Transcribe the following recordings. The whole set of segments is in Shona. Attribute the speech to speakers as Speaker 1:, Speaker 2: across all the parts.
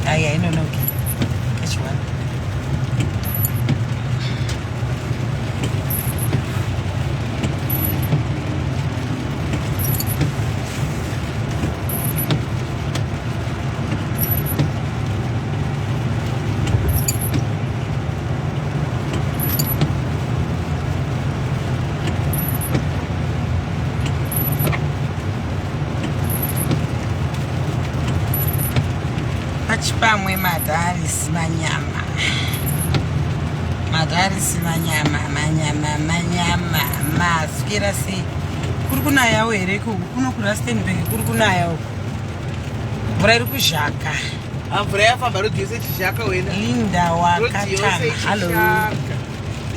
Speaker 1: Ai hainonoki. Kechiwani. Pachipamwe madharisi manyama madharisi manyama manyama manyama maswera sei kuri kunayawo here ikoku kuno kurustenburg kuri kunaya uku mvura iri kuzhaka
Speaker 2: ah, mvura yafamba rodhi yose ichizhaka wena
Speaker 1: linda wakatama hallo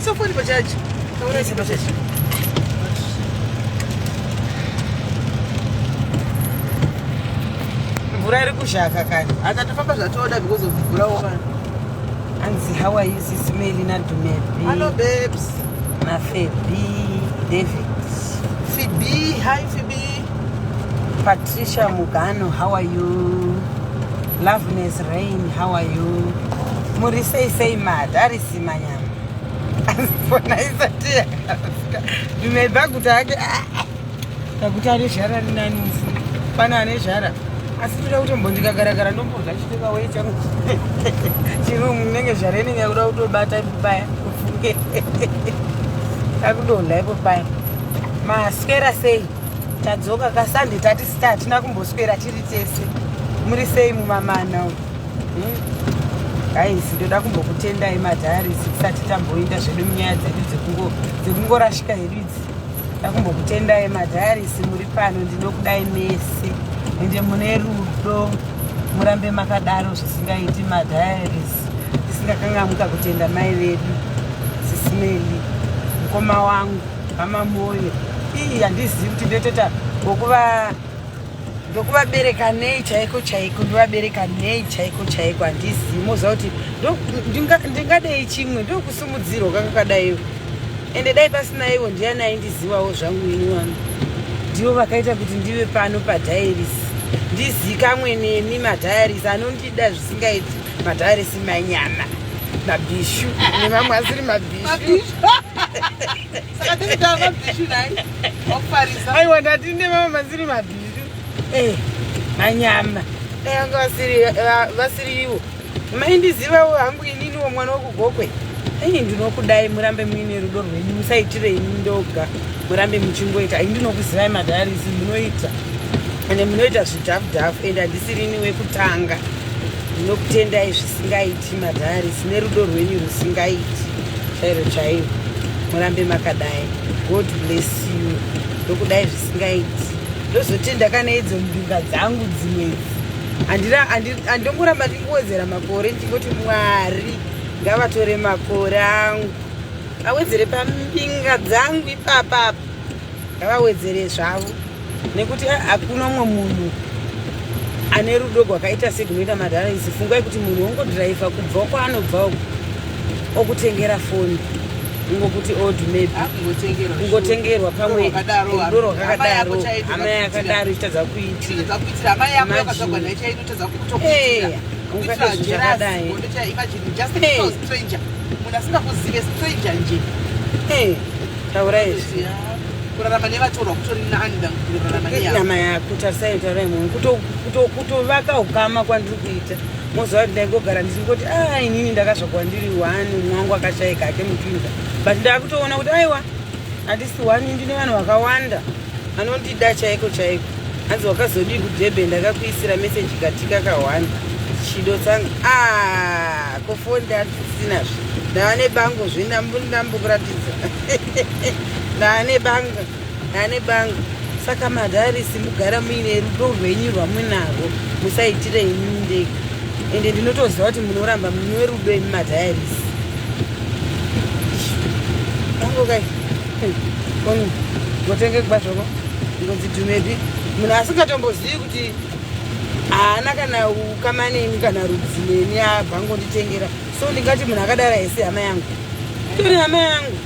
Speaker 2: isofoni pachaji
Speaker 1: pachaji mvura iri kuzhaka kani
Speaker 2: atatofamba zvatoda because of mvura wokani
Speaker 1: anzi how are you sisimeli nadumebi
Speaker 2: hello babes
Speaker 1: nafebi david
Speaker 2: fibi hi fibi
Speaker 1: Patricia Mugano, how are you? Loveness Rain, how are you? Muri sei sei madarisi manyama. Fona isati yakasvika. Ndimebva kuti ake kakuti ane zhara rinani musi. Pane ane zhara. Asi toda kutombondikagaragara ndombodya chiteka wei changu. Chirungu inenge zhara inenge yakuda kutobata ipo paya. Ufunge. Takudonha ipo paya. Maswera sei? Tadzoka kasande tati sita hatina kumboswera tiri tese. Muri sei mumamana umu? Hmm? Guys, ndoda kumbokutendai madhayaris tisati tamboinda zvedu munyaya dzedu dzekungorashika hedu idzi. Ndakumbokutendai madhayaris muri pano, ndinokudai mese ende mune rudo, murambe makadaro zvisingaiti madhayaris. Tisingakangamuka kutenda mai vedu Sisimeli, mukoma wangu Mama Moyo. Ii handizivi kuti ndotota ngokuva ndokuvabereka nei chaiko chaiko ndovabereka nei chaiko chaiko handizivi moziva kuti ndingadei chimwe ndokusumudzirwa kanga kadaiwo ende dai pasina ivo ndiani aindizivawo zvangu ini wangu ndivo vakaita kuti ndive pano padhairis ndizikamwe nemi madhairis anondida zvisingaiti madhairis manyama mabhishu nemamwe asiri mabhishu Aiwa ndati nemamwe masiri mabhishu eh, manyama dai vanga vasiri ivo maindizivawo hangu ininiwo mwana wekugokwe ini ndinokudai murambe muine rudo rwenyu musaitire ini ndoga murambe muchingoita ini ndinokuzivai madharisi munoita ende munoita zvidhafudhafu ende handisiri ini wekutanga ndinokutendai zvisingaiti madharisi nerudo rwenyu rusingaiti chairo chairo murambe makadai god bless you ndokudai zvisingaiti ndozotenda kana idzo mbinga dzangu dzimwe idzi handongoramba ndinguwedzera makore ndichingoti mwari ngavatore makore angu awedzere pambinga dzangu ipapapa ngavawedzere zvavo nekuti hakuna umwe munhu ane rudo gwakaita segunoita madhara izi fungai kuti munhu wongodhiraivha kubva kwaanobva uku okutengera foni ungokuti old maybe kungotengerwa pamwe rudo rwakakadaro hama yakadaro ichitadza kuitira ungade zvinhu zvakadai Taura izvi.
Speaker 2: Kurarama nevatorwa kutori nani than kurarama
Speaker 1: nehama yako. Tarisai taurai munhu kutovaka ukama kwandiri kuita. Moziva kuti ndaingogara ndichingoti ah inini ndakazvagwa ndiri one umwe wangu akashaika hake mutwinza. But ndakutoona kuti aiwa handisi one ndine vanhu vakawanda anondida chaiko chaiko. Hanzi wakazodii kuDurban ndakakuisira message katika kahwani. Chido tsanga ah ko foni ndasinazve. Ndava nebango zve ndambokuratidza. Ndava nebango, ndava nebango. Saka madharisi mugara muine rudo rwenyu rwamunarwo musaitire ini ndega. Ende ndinotoziva kuti munoramba mune rudo imi madhairisi. Bango kai. Koni ngotenge kubazvoko ngonzi dhumepi munhu asingatombozivi kuti haana kana ukama neni kana rudzi neni abva ngonditengera so ndingati munhu akadaro haisi hama yangu tori hama yangu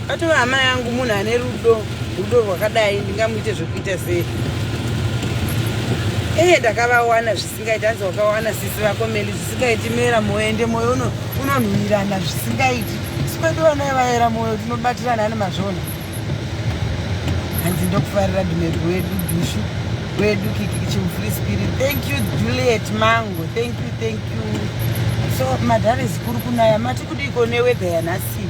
Speaker 1: atova hama yangu munhu ane rudo rudo rwakadai ndingamuite zvekuita sei Eye ndakavawana zvisingaiti, hanzi wakawana sisi vako Meli zvisingaiti, mera moyo ende moyo unonhuwirana zvisingaiti. Sikwedu vana vaera moyo tinobatirana ane mazvona. Hanzi ndokufarira dumedu wedu dushu wedu kiki chimfree spirit. Thank you Juliet Mango, thank you, thank you. So madhares kuri kunaya, mati kudiko neweather yanhasi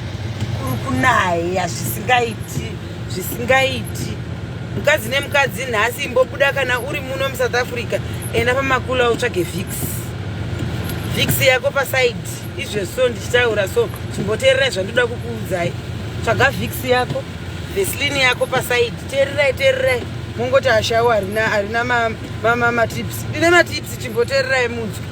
Speaker 1: kuri kunaya zvisingaiti, zvisingaiti. Mukadzi nemukadzi nhasi imbobuda kana uri muno muSouth Africa, enda pamakula utsvage Vicks, Vicks yako paside. Izvezvo ndichitaura so chimboteererai zvandoda kukuudzai. Tsvaga Vicks yako, Vaseline yako paside. Teererai, teererai. Mungoti ashawo harina harina matips, ndine matips, chimboteererai munzwi.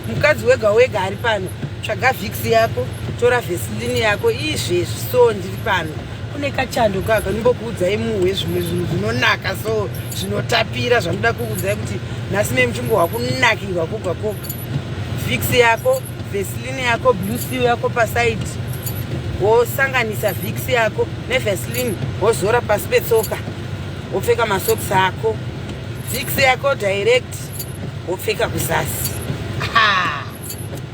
Speaker 1: Mukadzi wega wega ari pano, tsvaga Vicks yako, tora Vaseline yako. Izvezvi so ndiri pano kune kachando kaka, ndimbokuudzai muhwe zvimwe zvinhu zvinonaka so zvinotapira zvanoda kuudzai kuti nhasi me muchingohwa kunakirwa koga koga. Vicks yako, Vaseline yako, Blue Seal yako paside, wosanganisa Vicks yako neVaseline, wozora pasi petsoka, wopfeka masocks ako. Vicks yako direct wopfeka kuzasi.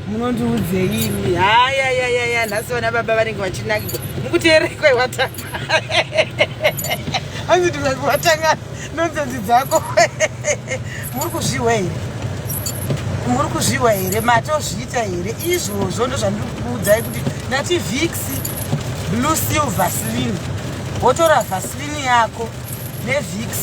Speaker 1: Munondiudzei imi? Hayayayaya, nhasi vana baba vanenge vachinakirwa. Mukuteerekwa watanga, hanzi watanga nonsense dzako. Muri kuzvihwa here? Muri kuzvihwa here? Matozviita here izvozvo? Ndo zvandiri kukuudzai kuti ndati Vicks, Blue Seal, Vaseline. Wotora Vaseline yako neVicks,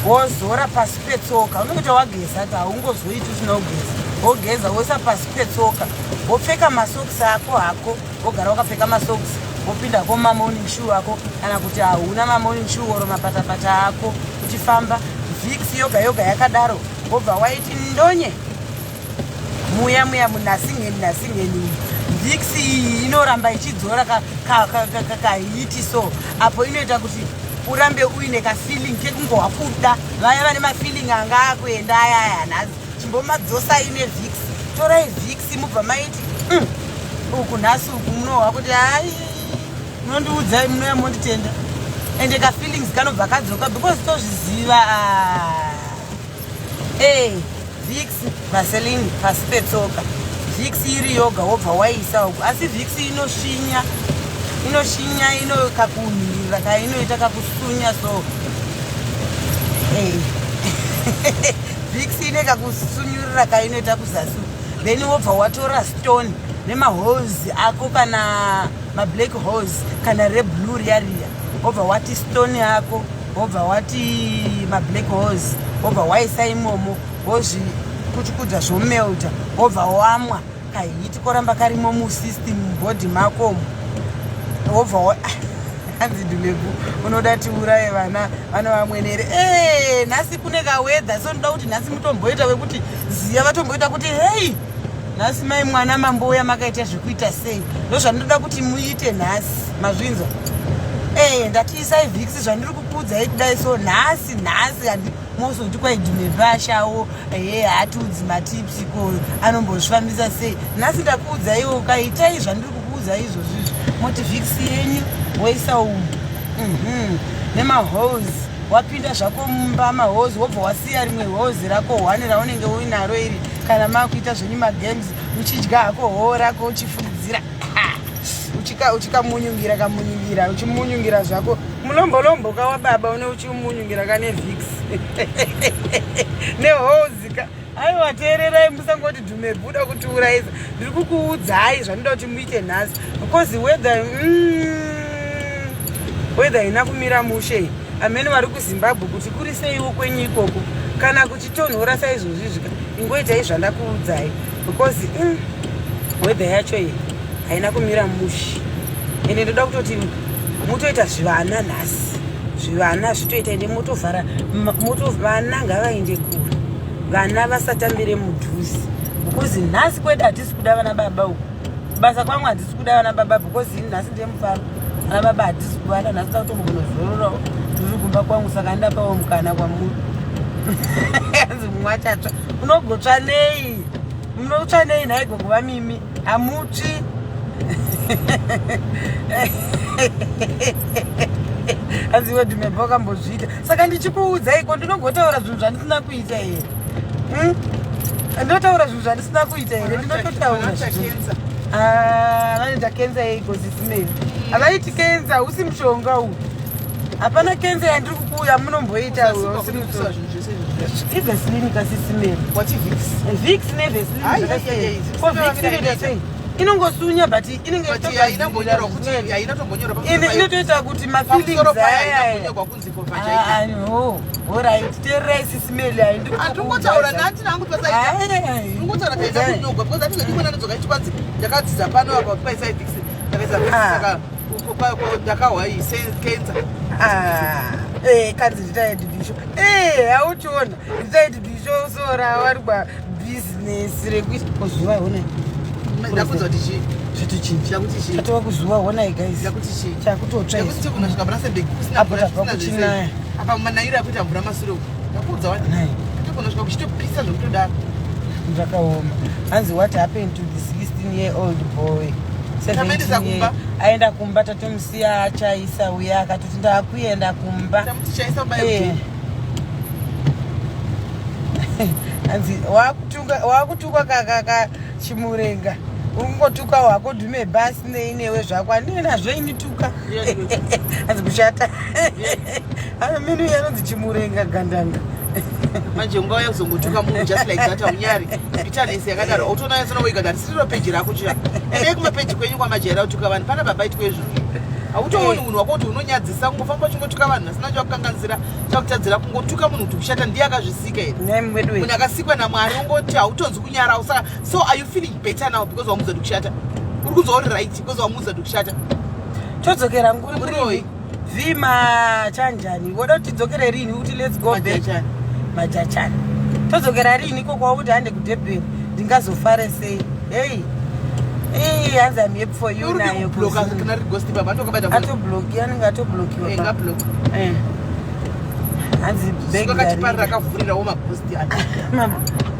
Speaker 1: wozora pasi petsoka. Unenge wageza ka, haungozoiti usina kugeza. Wogeza, woisa pasi petsoka, wopfeka masokisi ako hako, wogara wakapfeka masokisi, wopinda ko mamorning shoe ako, kana kuti hauna mamorning shoe oro mapatapata ako, uchifamba Vicks yoga yoga yakadaro, wobva waiti ndonye muya muya munasingeni nasingeni. Vicks iyi inoramba ichidzora kaheat so apo inoita kuti urambe uine kafeeling kekungohwa kuda. Vaya vane mafeeling anga akuenda aya aya, nhasi chimbomadzosai neVicks. Torai Vicks, mubva maiti uku nhasi uku munohwa kuti hai, munondiudzai, munouya monditenda, ende kafeelings kanobva kadzoka because tozviziva. Ah. Hey, Vicks, Vaseline pasi petsoka. Vicks iri yoga wobva waisa uku, asi Vicks inosvinya, inoshinya, ino kakunhuhirira kainoita, kakusunya so. Hey. Vicks ine kakusunyurira kainoita kuzasi. Then wobva watora stone nemaholes ako, kana mablack holes kana reblue riya riya, wobva wati stone yako, wobva wati mablack holes, wobva waisa imomo, wozvikuchukudza, zvomelta, wobva wamwa. Kaheat koramba karimo musystem, mubody makomo. Wobva hanzi dhumebu unoda tiuraye vana vana vamwenere. E, nhasi kune kaweather so ndoda kuti nhasi mutomboita wekuti ziya vatomboita kuti hei, nhasi mai mwana mambouya makaita zvekuita sei. Ndo zvandinoda kuti muite nhasi, mazvinzwa? E, ndatiisai Vicks zvandiri kukuudzai kudai so nhasi nhasi handi mozoti kwaidhumebashawo he haatiudzi matips ko anombozvifambisa sei. Nhasi ndakuudzaiwo, ukaitai zvandiri kukuudzai izvozvizvi, moti Vicks yenyu woisa umu nemaholes, wapinda zvako mumba, maholes, wobva wasiya rimwe hose rako one raunenge uinaro iri. Kana makuita zvenyu magames, uchidya hako hoo rako, uchifuridzira, uchikamunyungira kamunyungira, uchimunyungira zvako mulombolombo kawa baba une, uchimunyungira kane Vicks nehozika. Aiwa, teererai, musangoti dhume buda kutiurayisa. Ndiri kukuudzai zvandinoda kuti muite nhasi because weather, weather ina kumira mushe. Amene vari kuZimbabwe kuti kuri seiwo kwenyu ikoko? Kana kuchitonhora saizvozvi zvika, ingoitai zvandakuudzai because weather yacho iyi haina kumira mushe. Ende ndoda kutoti mutoita zvivana nhasi, zvivana zvitoita, ende motovhara vana ngavaende kure, vana vasatambire mudhuze because nhasi kwedu hatisi kuda vana baba. Uku kubasa kwangu hatisi kuda vana baba because ini nhasi ndemufaro, vana baba hatisi kuvada nhasi. Da kutombonozororawo ndiri kumba kwangu, saka ndapawo mukana kwamuri. Anzi mumwe achatsva, unogotsva nei? Munotsva nei nhai gogo vamimi? Hamutsvi. Hanzi iwe dhumebha wakambozviita, saka ndichikuudza iko ndinongotaura zvinhu zvandisina kuita here? Ndotaura zvinhu zvandisina kuita here? Ndinototaura. Ah, vanoita kenza yeiko sisimeni? Havaiti kenza, hausi mushonga uyu. Hapana kenza yandiri kukuya munomboita uyu, hausi mushonga. Ivaseline kasisimeni. Vicks nevaseline zvakasiyana. Ko Vicks inoita sei? Inongosunya but inenge inotoita kuti mafeelings aya. Alright, teererai sisimeli.
Speaker 2: Andingotaura nati nangu pasaingotaura taida kunyogwa because atizodi kuona nodzoka ichikwanzi ndakadzidza pano apa paisai Vicks, ndakaisa Vicks, saka ndakahwa kenza.
Speaker 1: Kanzi retired bisho, hauchiona retired bisho sora warikwa bhizinesi rekuisa kuzuva hona.
Speaker 2: Ndakudza kuti chii?
Speaker 1: Zvitochinja.
Speaker 2: Ndakuti chii?
Speaker 1: Tatova kuzuva, honai guys.
Speaker 2: Ndakuti chii?
Speaker 1: Chakutotsva.
Speaker 2: Ndakuti kunosvika Rustenburg kusina
Speaker 1: Apo
Speaker 2: mvura,
Speaker 1: tabva
Speaker 2: kusina zvese.
Speaker 1: kuchinaya.
Speaker 2: Apa manairo akuita mvura masure uku, ndakuudza wati
Speaker 1: Nai.
Speaker 2: kunosvika kuchitopisa zvekutodaro.
Speaker 1: Zvakaoma. Hanzi, "What happened to the 16-year-old boy?"
Speaker 2: Tamaendesa
Speaker 1: 17
Speaker 2: kumba.
Speaker 1: Aenda kumba, tatomusiya achaisa uya, akatoti ndakuenda kumba.
Speaker 2: Tamuti chaisa.
Speaker 1: Hanzi wakutukwa kakaka chimurenga, uri kungotuka hwako dhume bhasi neinewe zvako, handine nazvo ini, tuka. Hanzi kushata minu yanonzi chimurenga gandanga.
Speaker 2: Manje ungauya kuzongotuka munhu just like that, haunyari? Bitterness yakadaro, autonayatsona wega kuti siriro peji rako chiya, endei kumapeji kwenyu kwamajaira kutuka vanhu. Pana baba itwe izvozvo, hautooni munhu wako kuti unonyadzisa kungofamba uchingotuka vanhu vasina chakukanganisira, chakutadzira, kungotuka munhu kuti kushata. Ndiye akazvisika here?
Speaker 1: Nhai mwedu.
Speaker 2: Munhu akasikwa naMwari, ungoti hautonzi kunyara usaka. So are you feeling better now because wamuudza kuti kushata? Uri kunzwa uri right because wamuudza kuti kushata?
Speaker 1: Todzokera nguri?
Speaker 2: Uroi.
Speaker 1: Vima chanjani voda kuti tidzokere rini? Kuti let's go back.
Speaker 2: Majachani.
Speaker 1: Majachani, todzokera rini ikoko? Wakuti hande kuDurban, ndingazofare sei? Hei. Ei, hanzi, "I'm happy for you." Nayo.
Speaker 2: Kubloka kana riri ghost baba ndokabata.
Speaker 1: Atobloki, anenge atoblokiwa.
Speaker 2: Ngablock.
Speaker 1: Hanzi bag
Speaker 2: Kakatiparira.
Speaker 1: rarira.
Speaker 2: Akavhurirawo maghost aya.
Speaker 1: Mama.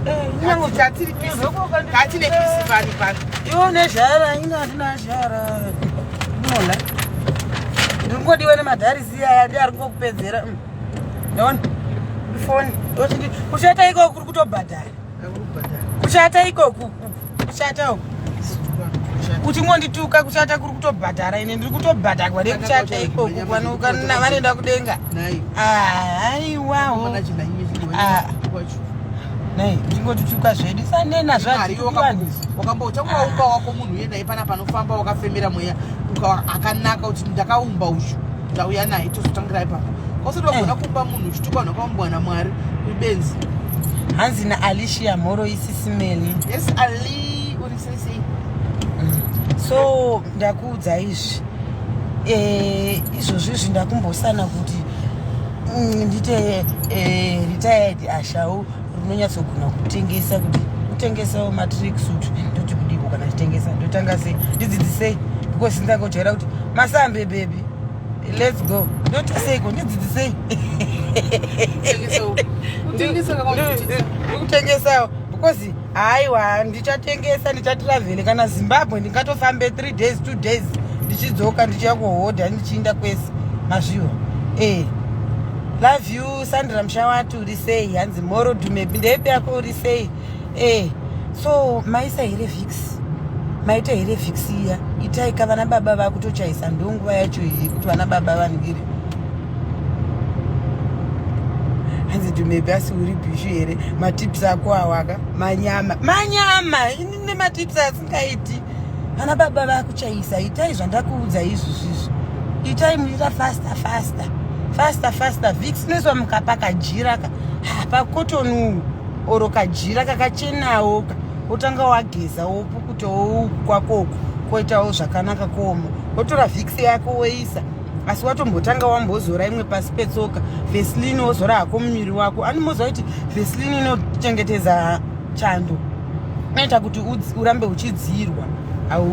Speaker 1: Eh,
Speaker 2: Tatiri peace, tatine peace pani pano.
Speaker 1: Iwe une zhara, ina handina zhara. Unoona, ndiri kungodiwa nemadharisi aya, ndi ari kungokupedzera. Ndaona foni. Kushata ikoko kuri kutobhadhara. Kushata ikoku, kushata uku uchingondituka, kushata kuri kutobhadhara. Ine ndiri kutobhadharwa nekushata ikoku. Vanoenda kudenga. Aiwawo. Nai, tingotituka zvedu sanena zvatituki vanhu.
Speaker 2: Wakamba wako munhu uye naye pana panofamba wakafemera mweya akanaka kuti ndakaumba uchu, ndauya naye, tozotangira ipapo. Kausati wagona kuumba munhu uchituka vanhu vakaumbwa naMwari, ibenzi.
Speaker 1: Hanzi naAlicia, mhoro isisimeli.
Speaker 2: Yes Ali, uri sei sei?
Speaker 1: So ndakuudza izvi, izvozvo izvi ndakumbosana kuti ndite retired ashau rinonyatsogona kutengesa, kuti kutengesawo matracksuit. Ndoti kudiko kana chitengesa, ndotanga sei? Ndidzidzisei, because ndingangojaira kuti masambe baby, let's go. Ndota seiko? Ndidzidzisei.
Speaker 2: Kutengesa.
Speaker 1: Ndikutengesawo because haiwa, ndichatengesa, ndichatravhele kana Zimbabwe, ndingatofambe 3 days, 2 days, ndichidzoka, ndichiya kuhodha, ndichiinda kwese mazviwa. Love you Sandra Mushawati, uri sei? Hanzi moro Dumebi, ndeipi yako, uri sei? So maisa here Vicks? Maita here Vicks iya? Itaika vana baba vakutochaisa, ndonguva yacho iyi kuti vana baba vaningire. Hanzi Dumebi, asi uri bhishu here? Matips ako awaka manyama manyama, ini nematips asingaiti. Vana baba vakuchaisa, itai zvandakuudza izvozvizvi, itai muita faster faster faster faster. Vicks inoiswa mukapa kajira ka pakotoni oro kajira kakachenawo, wotanga wageza, wopukutawo kwakoko, koitawo zvakanaka kuoma, wotora Vicks yako woisa, asi watombotanga wambozora imwe pasi petsoka, Vaseline, wozora hako mumuviri wako. Animoziva kuti Vaseline inochengetedza chando, inoita kuti urambe uchidzirwa. Au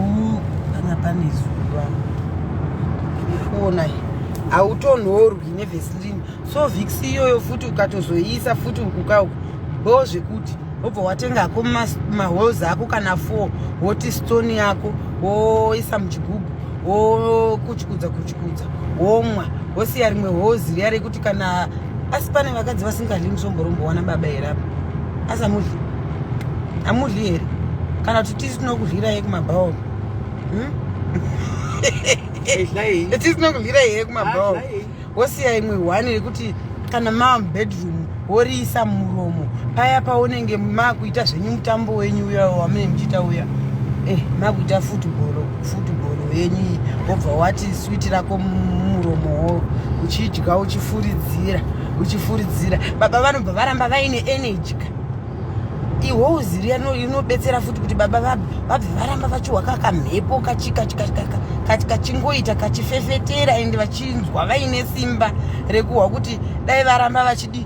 Speaker 1: kana pane zuva kuona hautonhorwi neVaseline. So Vicks iyoyo futi ukatozoiisa futi ukukauku ndo zvekuti wobva watenga hako maholes ako kana 4, woti stone yako, woisa muchigubhu, wokuchikudza kuchikudza, womwa, wosiya rimwe hozi riya rekuti kana. Asi pane vakadzi vasingadyi musomborombo wana baba here apa? Asi hamudli, hamudli here? Kana kuti tisi tinokudlirai kumabhawa? Hmm? Tisi tinokudlirai here kumabhawa? Wosiya imwe hwani yekuti kana maa mubedroom woriisa muromo paya paunenge makuita zvenyu mutambo wenyu uya wamune muchiita uya, makuita futubhoro, futubhoro yenyu, wobva wati switi rako mumuromowo, uchidya, uchifuridzira, uchifuridzira. Baba vanobva varamba vaine energy ka. Ihouzi riya rinobetsera futi kuti baba vabve varamba vachiwa kakamhepo kachingoita kachifefetera, ende vachinzwa vaine simba rekuhwa kuti dai varamba vachidi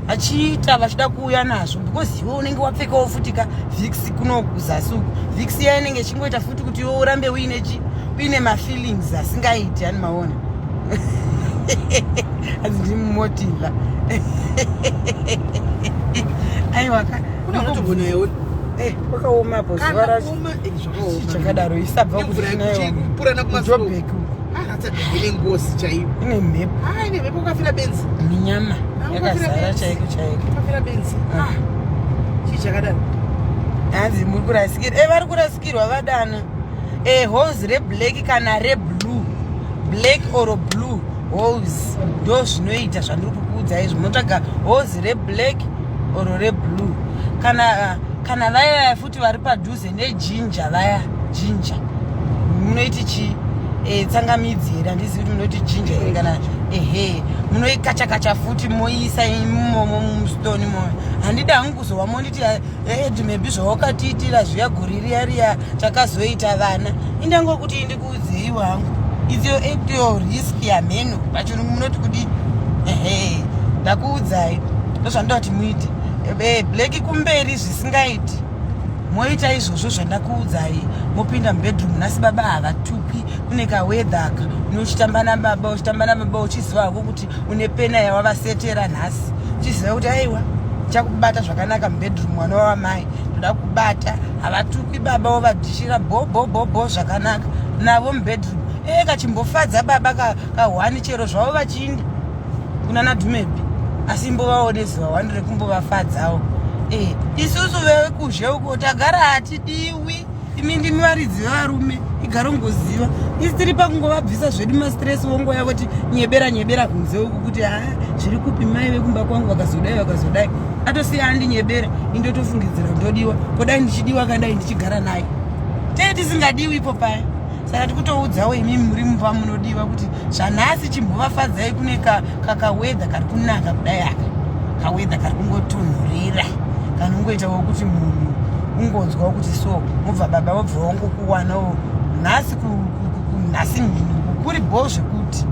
Speaker 1: vachiita vachida kuuya nazvo, because iwe unenge wapfekawo futi ka Vicks kuno kuzasi uku. Vicks iya inenge ichingoita futi kuti iwe urambe uine chi uine mafeelings asingaiti. Ani maona hanzi ndimumotiva. Aiwa ka.
Speaker 2: Kuna unotogona yaona.
Speaker 1: Kwakaomapo zuva
Speaker 2: Kana
Speaker 1: racho.
Speaker 2: kuoma, zvakaoma.
Speaker 1: Chakadaro isabva kuti
Speaker 2: Nemvura
Speaker 1: tinayo
Speaker 2: yekuchipurana kumasoro.
Speaker 1: kuJobek uku.
Speaker 2: Ah, ine ngozi chaiyo.
Speaker 1: Ine mhepo.
Speaker 2: Ah, ine mhepo, ukafira benzi.
Speaker 1: Minyama
Speaker 2: Ah, ukafira
Speaker 1: yakazara
Speaker 2: benzi.
Speaker 1: chaiko chaiko.
Speaker 2: Ukafira benzi.
Speaker 1: Ah.
Speaker 2: Ah, chii chakadaro?
Speaker 1: Hanzi muri kurasikirwa. Vari kurasikirwa vadana. Hose reblack kana reblue, black or blue hose, ndo zvinoita zvandiri kukuudzai izvo. Munotsvaga hose reblack or reblue. Kana vaya vaya futi vari padhuze nejinja vaya, jinja munoiti chii? Tsangamidzi here? Handizivi kuti munoti jinja here kana. Ehe, munoikacha-kacha futi, moiisa imomo mustoni moyo. Handidi hangu kuzova monditi, "Maybe zvawakatiitira zviya gore riya riya, takazoita vana." Indangokuti ndikuudzeiwo hangu, it's your, at your risk. Yamheno pachirungu munoti kudi. Ehe, ndakuudzai ndozvandoda kuti muite. Black kumberi zvisingaiti, moita izvozvo zvandakuudzai, mopinda mubedroom. Nhasi baba havatupi. Kune kawedhaka unochitamba nababa, uchitamba nababa, uchiziva hako kuti une pena yawavasetera nhasi, uchiziva kuti aiwa, chakubata zvakanaka mubedroom, mwana wavamai ndoda kubata. Havatukwi baba, wovadhishira bhobhobhobho zvakanaka navo mubedroom. Kachimbofadza baba kahwani, chero zvavo vachiinda kuna nadhumebi, asi imbovawo nezuva wani rekumbovafadzawo. Isusu vekuzhe uko tagara hatidiwi. Imi ndimi varidzi vevarume, igarongoziva. Isi tiri pakungovabvisa zvedu mastress, vongoya voti nyebera nyebera kunze uku kuti ha, zviri kupi mai vekumba kwangu vakazodai vakazodai. Atosiya andinyebera, indotofungidzira ndodiwa. Kodai ndichidiwa, kadai ndichigara naye. Tee tisingadiwi ipo paya. Saka tikutoudzawo imimi muri mumba munodiwa kuti zvanhasi chimbovafadzai. Kune kakawedha kari kunaka kudai, aka kawedha kari kungotonhorera, kanongoitawo kuti munhu ungonzwawo kuti so mubva baba vobva wangokuwanawo nhasi. Nhasi mhini kuri bho zvekuti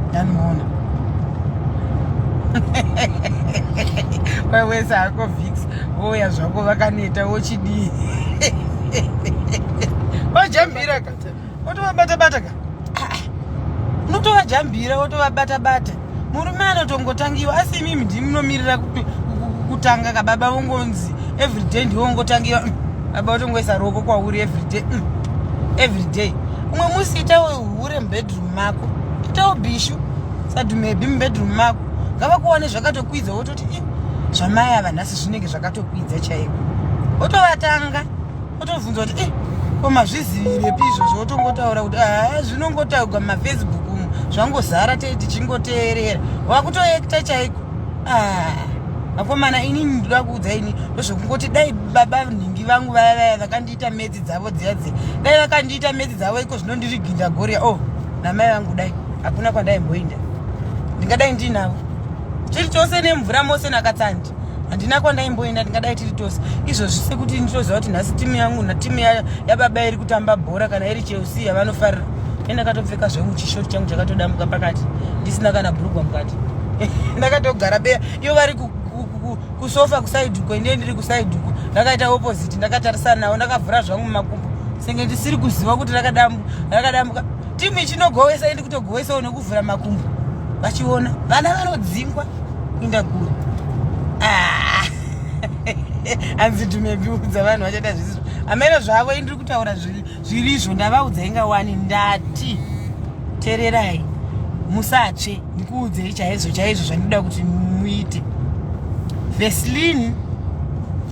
Speaker 1: ndanoona wewese hako Vicks, vouya zvako vakaneta, wochidii? Wajambira ka, wotovabata-bata ka. Ah, unotovajambira, wotovabata-bata. Murume anotongotangiwa, asi imimi ndimi munomirira kutanga ka. Baba vongonzi everyday ndiwo ungotangiwa. Baba votongoisa ruoko kwauri everyday, everyday. Umwe musi itawo hure mubedroom mako, itawo bhishu sadhumebi mubedroom mako, ngavakuwane zvakatokwidza. Wototi, "Ih, zvamai ava nhasi zvinenge zvakatokwidza chaiko." Wotovatanga, otovhunza kuti, "Ko mazvizivirepi izvozvo?" Wotongotaura kuti, "Haa, zvinongotaurwa mumaFacebook umu, zvangozara, tei tichingoteerera." Wakutoekta chaiko. Ah, vakomana, inini ndoda kuudza ini ndozvekungoti dai baba nhingi vangu vaya vaya vakandiita maths dzavo dziya dziya, dai vakandiita maths dzavo iko zvino ndiri ginda goria o oh, namai vangu, dai hakuna kwandaimboinda, ndingadai ndinavo tiri tose nemvura mose nakatsandi. Handina kwandaimboenda, ndingadai tiri tose izvozvi. Sekuti nditoziva kuti nhasi timu yangu natimu yababa iri kutamba bhora, kana iri Chelsea yavanofarira. Endakatopfeka zvangu chishoti changu chakatodambuka pakati, ndisina kana bhurugwa mukati, ndakatogara beya. Ivo vari kusofa kuside uko, inde ndiri kuside uko, ndakaita opposite, ndakatarisana navo, ndakavhura zvangu mumakumbo senge ndisiri kuziva kuti rakadambuka. Timu ichinogowesa, indi kutogowesawo nekuvhura makumbo, vachiona vana vanodzingwa kuinda kure. Ah. Hanzi tumebiudza vanhu vachaita zvisizvo, ameno zvavo. Indiri kutaura zvirizvo. Ndavaudza inga wani, ndati tererai, musatsve. Ndikuudzei chaizvo chaizvo zvandinoda kuti muite. Vaseline.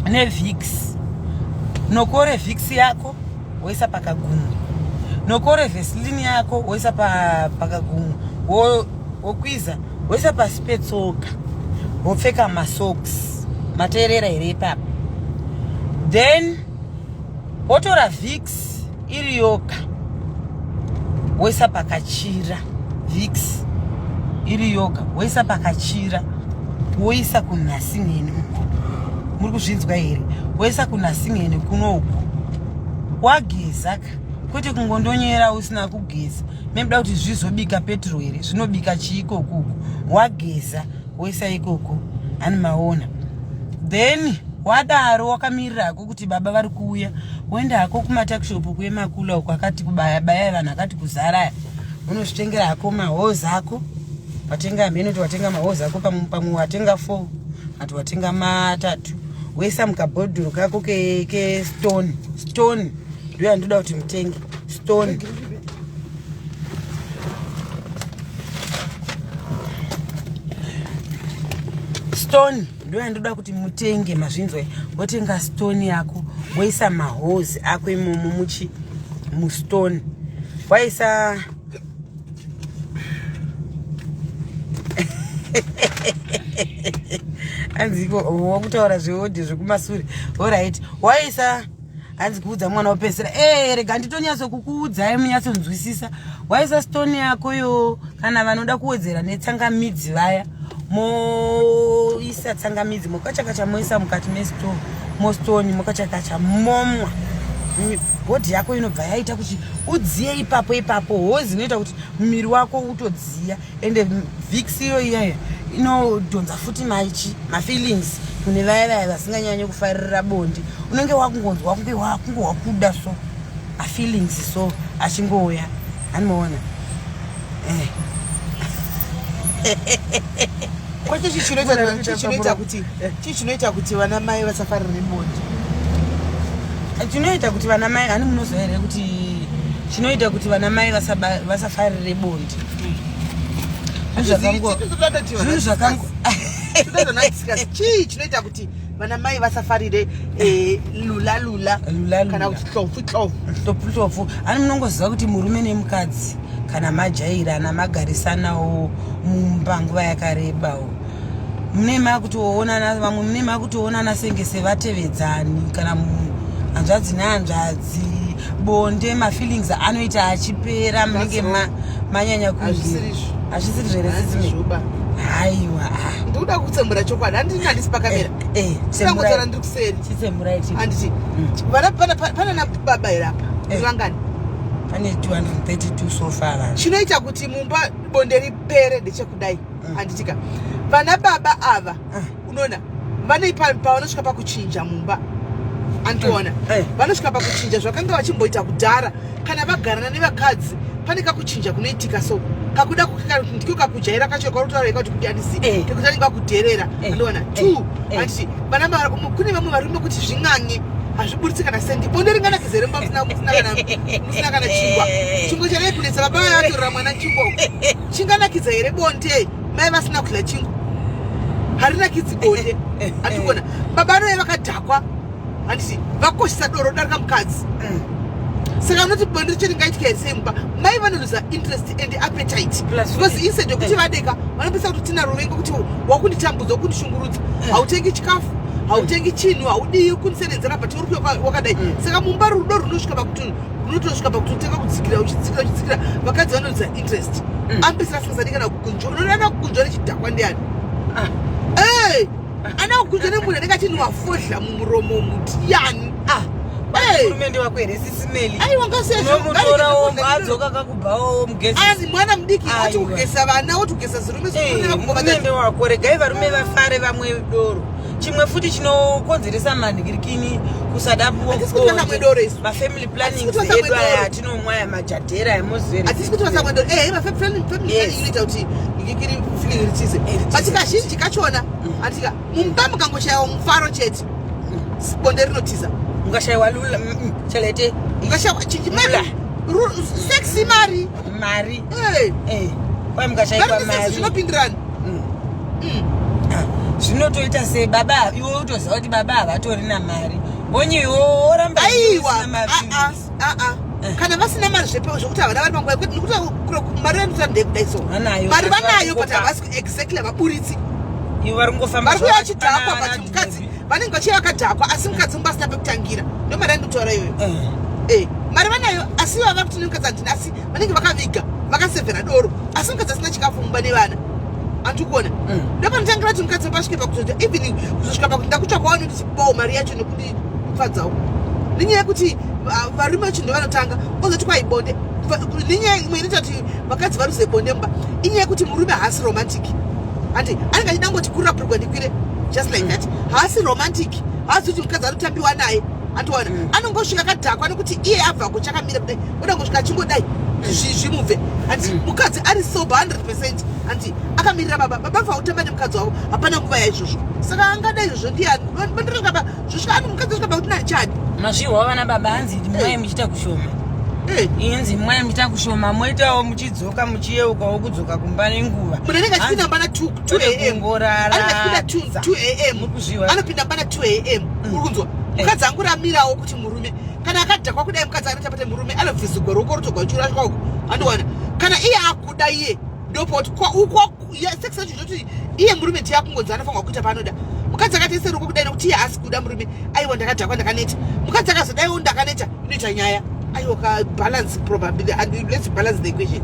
Speaker 1: nevix. Nokore vix yako woisa pakagumwe, nokore veslin yako woisa pakagumwe, wokwiza woisa pasi petsoka, wopfeka masocks. Mateerera here ipapo? Then wotora vix iri yoga woisa pakachira, vix iri yoga woisa pakachira, woisa kunhasingeni uko. Muri kuzvinzwa here? Woisa kunhasingeni kuno uko. Wageza ka, kwete kungondonyera usina kugeza. Memuda kuti zvizobika petro here? Zvinobika chiikoko uko? Wageza, woisa ikoko. Hani maona? Then wadaro, wakamirira hako kuti baba vari kuuya, woenda hako kumatakishopu kuemakula uko akati kubaya baya vanhu akati kuzaraya, unozvitengera hako mahozi ako. Watenga hameno kuti watenga mahozi ako pamwe, pamwe watenga four, ati watenga matatu, woisa mukabhodhoro kako kestone. Stone ndo yandoda kuti mutenge, stone. Stone ndo yandoda kuti mutenge, mazvinzwa? Wotenga stone yako, woisa mahozi ako imomo muchi mustone, waisa. Hanzi wakutaura zveodhi zvekumasure. Alright, waisa. Hanzi kuudza mwana wopedzisira. E, rega nditonyatso kukuudzai munyatsonzwisisa. Waisa stone yako yo. Kana vanoda kuwedzera netsangamidzi vaya, moisa tsangamidzi, mokachakacha, moisa mukati mestone, mostone mokachakacha, momwa. Body yako inobva yaita kuti udziye ipapo ipapo. Hozi inoita kuti muviri wako utodziya. Ende vix iyo iyaya inodhonza futi maichi mafeelings kune vaya vaya vasinganyanyi kufarira bonde. Unenge wakungonzwa kunge wakunge wakuda, so mafeelings so achingouya. Hanimoona? Eh.
Speaker 2: Kwacho chii chinoita kuti vana mai vasafarire bonde?
Speaker 1: Chinoita kuti vana mai, hani munoziva here kuti chinoita kuti vana mai vasafarire bonde? Zvinhu zvakango
Speaker 2: Chii chinoita kuti vana mai vasafarire lula lula?
Speaker 1: Lula lula.
Speaker 2: Kana kuti tlofu tlofu?
Speaker 1: Hlopfu hlopfu. Hani munongoziva kuti murume nemukadzi kana majairana, magarisanawo mumba nguva yakarebawo, mune makutoonana, vamwe mune makutoonana senge sevatevedzani kana hanzvadzi nehanzvadzi. Bonde mafeelings anoita achipera, munenge manyanya kunge
Speaker 2: Hazvisirizvo.
Speaker 1: Hazvisiri zvere, sisime?
Speaker 2: Hazvizvoba.
Speaker 1: Haiwa, ah.
Speaker 2: Ndikuda kutsemura chokwadi. Handini, handisi pakamera. Sinangotaura, ndiri kuseri.
Speaker 1: Chitsemurai chi.
Speaker 2: Handiti vana pana nababa here apa? Vangani?
Speaker 1: Pane 232 so far vanhu.
Speaker 2: Chinoita kuti mumba bonde ripere ndechekudai, handitika? Vana baba ava, unoona vane pavanosvika pakuchinja mumba, andiona? Vanosvika pakuchinja zvakanga vachimboita kudhara. Kana vagarana nevakadzi, pane kakuchinja kunoitika. So kakuda ndiko kakujaira kacho karutaura kuti kudandisi kekuti anenge akudherera. Andiona? Two, handiti vana kune vamwe varume kuti zvin'ange hazviburitsi kana sendi. Bonde ringanakidza here mumba musina kana chingwa? Chingwa chadai kunetsa baba vaya vatorera mwana chingwa uko. Chinganakidza here bonde mai vasina kudya chingwa? Harinakidzi bonde. Handikuona baba anouya vakadhakwa, handiti vakoshesa doro darika mukadzi. Saka unoti bonde richo ringaitika here sei mumba? Mai vanoluza interest and appetite because instead yokuti vadeka, vanopesa kuti tina ruvengo, kuti wakunditambudza, wakundishungurudza, hautengi chikafu, hautengi chinhu, haudii kundiserenzera, but uri kuya wakadai. Saka mumba rudo runosvika pakuti runotosvika pakutotanga kudzikira, uchidzikira, uchidzikira. Vakadzi vanoluza interest, ambisira asingasadi kana kugunzwa. Unoona kugunzwa nechidhakwa ndiani?
Speaker 1: Ah.
Speaker 2: Ana kugunzwa nemunhu anenge achinwa fodya mumuromo mutiyani?
Speaker 1: Ah, hurumende wako here, sisimeli?
Speaker 2: Aiwa,
Speaker 1: unomutorawo adzoka kakubvawo mugezi.
Speaker 2: Ani mwana mudiki oti
Speaker 1: Aiwa.
Speaker 2: kugesa vana, oti kugesa zirume.
Speaker 1: Hurumende wako, regai varume vafare vamwe doro. Chimwe futi chinokonzeresa manhikirikini kusada
Speaker 2: Hatisi kuti vasamwe doro isu.
Speaker 1: mafamily plannings
Speaker 2: Hatisi kuti vasamwe
Speaker 1: edu aya
Speaker 2: doro.
Speaker 1: atinomwa aya, majadhera emozere.
Speaker 2: Hatisi kuti vasamwe doro. Family planning inoita kuti ngikiri feeling ritize.
Speaker 1: Ritize.
Speaker 2: But kazhinji kachona, atika mumba mukangoshayiwa mufaro chete, bonde rinotiza.
Speaker 1: Mukashayiwa lula chelete.
Speaker 2: Mukashayiwa chinji.
Speaker 1: Lula.
Speaker 2: Sex mari.
Speaker 1: Mari. Kwai mukashayiwa
Speaker 2: Mari nesex
Speaker 1: mari
Speaker 2: zvinopindirana.
Speaker 1: Ah, Zvinotoita sei baba iwe utoziva kuti baba havatorina mari onye iwe woramba
Speaker 2: Aiwa, aa aa, kana vasina mari zvepe zvokuti havana vari panguva yekuti nekuti mari vanoita ndekudai so.
Speaker 1: Vanayo,
Speaker 2: Mari
Speaker 1: but
Speaker 2: vanayo, but
Speaker 1: vari
Speaker 2: havasi exactly, havaburitsi.
Speaker 1: Iwe vari kungofamba
Speaker 2: Vari kuuya
Speaker 1: zvavo
Speaker 2: vachidhakwa,
Speaker 1: vachipana
Speaker 2: but mukadzi vanenge vachiya vakadhakwa, asi mukadzi mumba asina pekutangira. Ndo mari yandinotaura iyoyo. Mari vanayo, asi vava kuti nemukadzi handina, asi vanenge vakaviga, vakasevhera doro, asi mukadzi asina chikafu mumba nevana, andikuona. Ndopanotangira kuti mukadzi pasvike pakutoita even kuzosvika pakuti ndakutsvakawo nekuti bawo mari yacho nekundifadzawo, nenyaya yekuti varume vacho ndovanotanga ozoti kwai bonde. Nenyaya imwe inoita kuti vakadzi varuze bonde mumba inyaya yekuti murume haasi romantic, handi? Anenge achida ngoti kurira bhurugwa ndikwire, just like that. Haasi romantic, haasi kuti mukadzi anotambiwa naye, andiona. Anongosvika akadhakwa nekuti iye abva kuchakamira kudai, oda ngosvika achingodai zvimubve, handi? Mukadzi ari sober 100%, handi? Akamirira baba, baba bva kutamba nemukadzi wavo, hapana nguva yaizvozvo. Saka angada izvozvo ndiani? Bandosvika pa zvosvika ano mukadzi osvika pakuti narichadi.
Speaker 1: Mazvihwa vana baba, hanzi mwai muchiita kushoma. Inzi mwai muchiita kushoma, moitawo muchidzoka, muchiyeukawo kudzoka kumba nenguva.
Speaker 2: Munhu anenge achipinda mbana 2 am.
Speaker 1: Kungorara.
Speaker 2: Anenge achipinda 2 am.
Speaker 1: Murikuzviwa.
Speaker 2: Anopinda mbana 2 am, uri kunzwa? Mukadzi anguramirawo kuti murume kana akadhakwa kudai, mukadzi anoita pate murume anobvisirwa ruoko rutogwa churashwa uko, andiwana. Kana iye akuda, iye ndopoti sex yacho zvoti iye murume ndiye akungonzi anofanirwa kuita paanoda. Mukadzi akati ruoko kudai nekuti iye haasi kuda murume, aiwa, ndakadhakwa, ndakaneta. Mukadzi akazodaiwo, ndakaneta, inoita nyaya. Aiwa ka, balance probably, and let's balance the equation.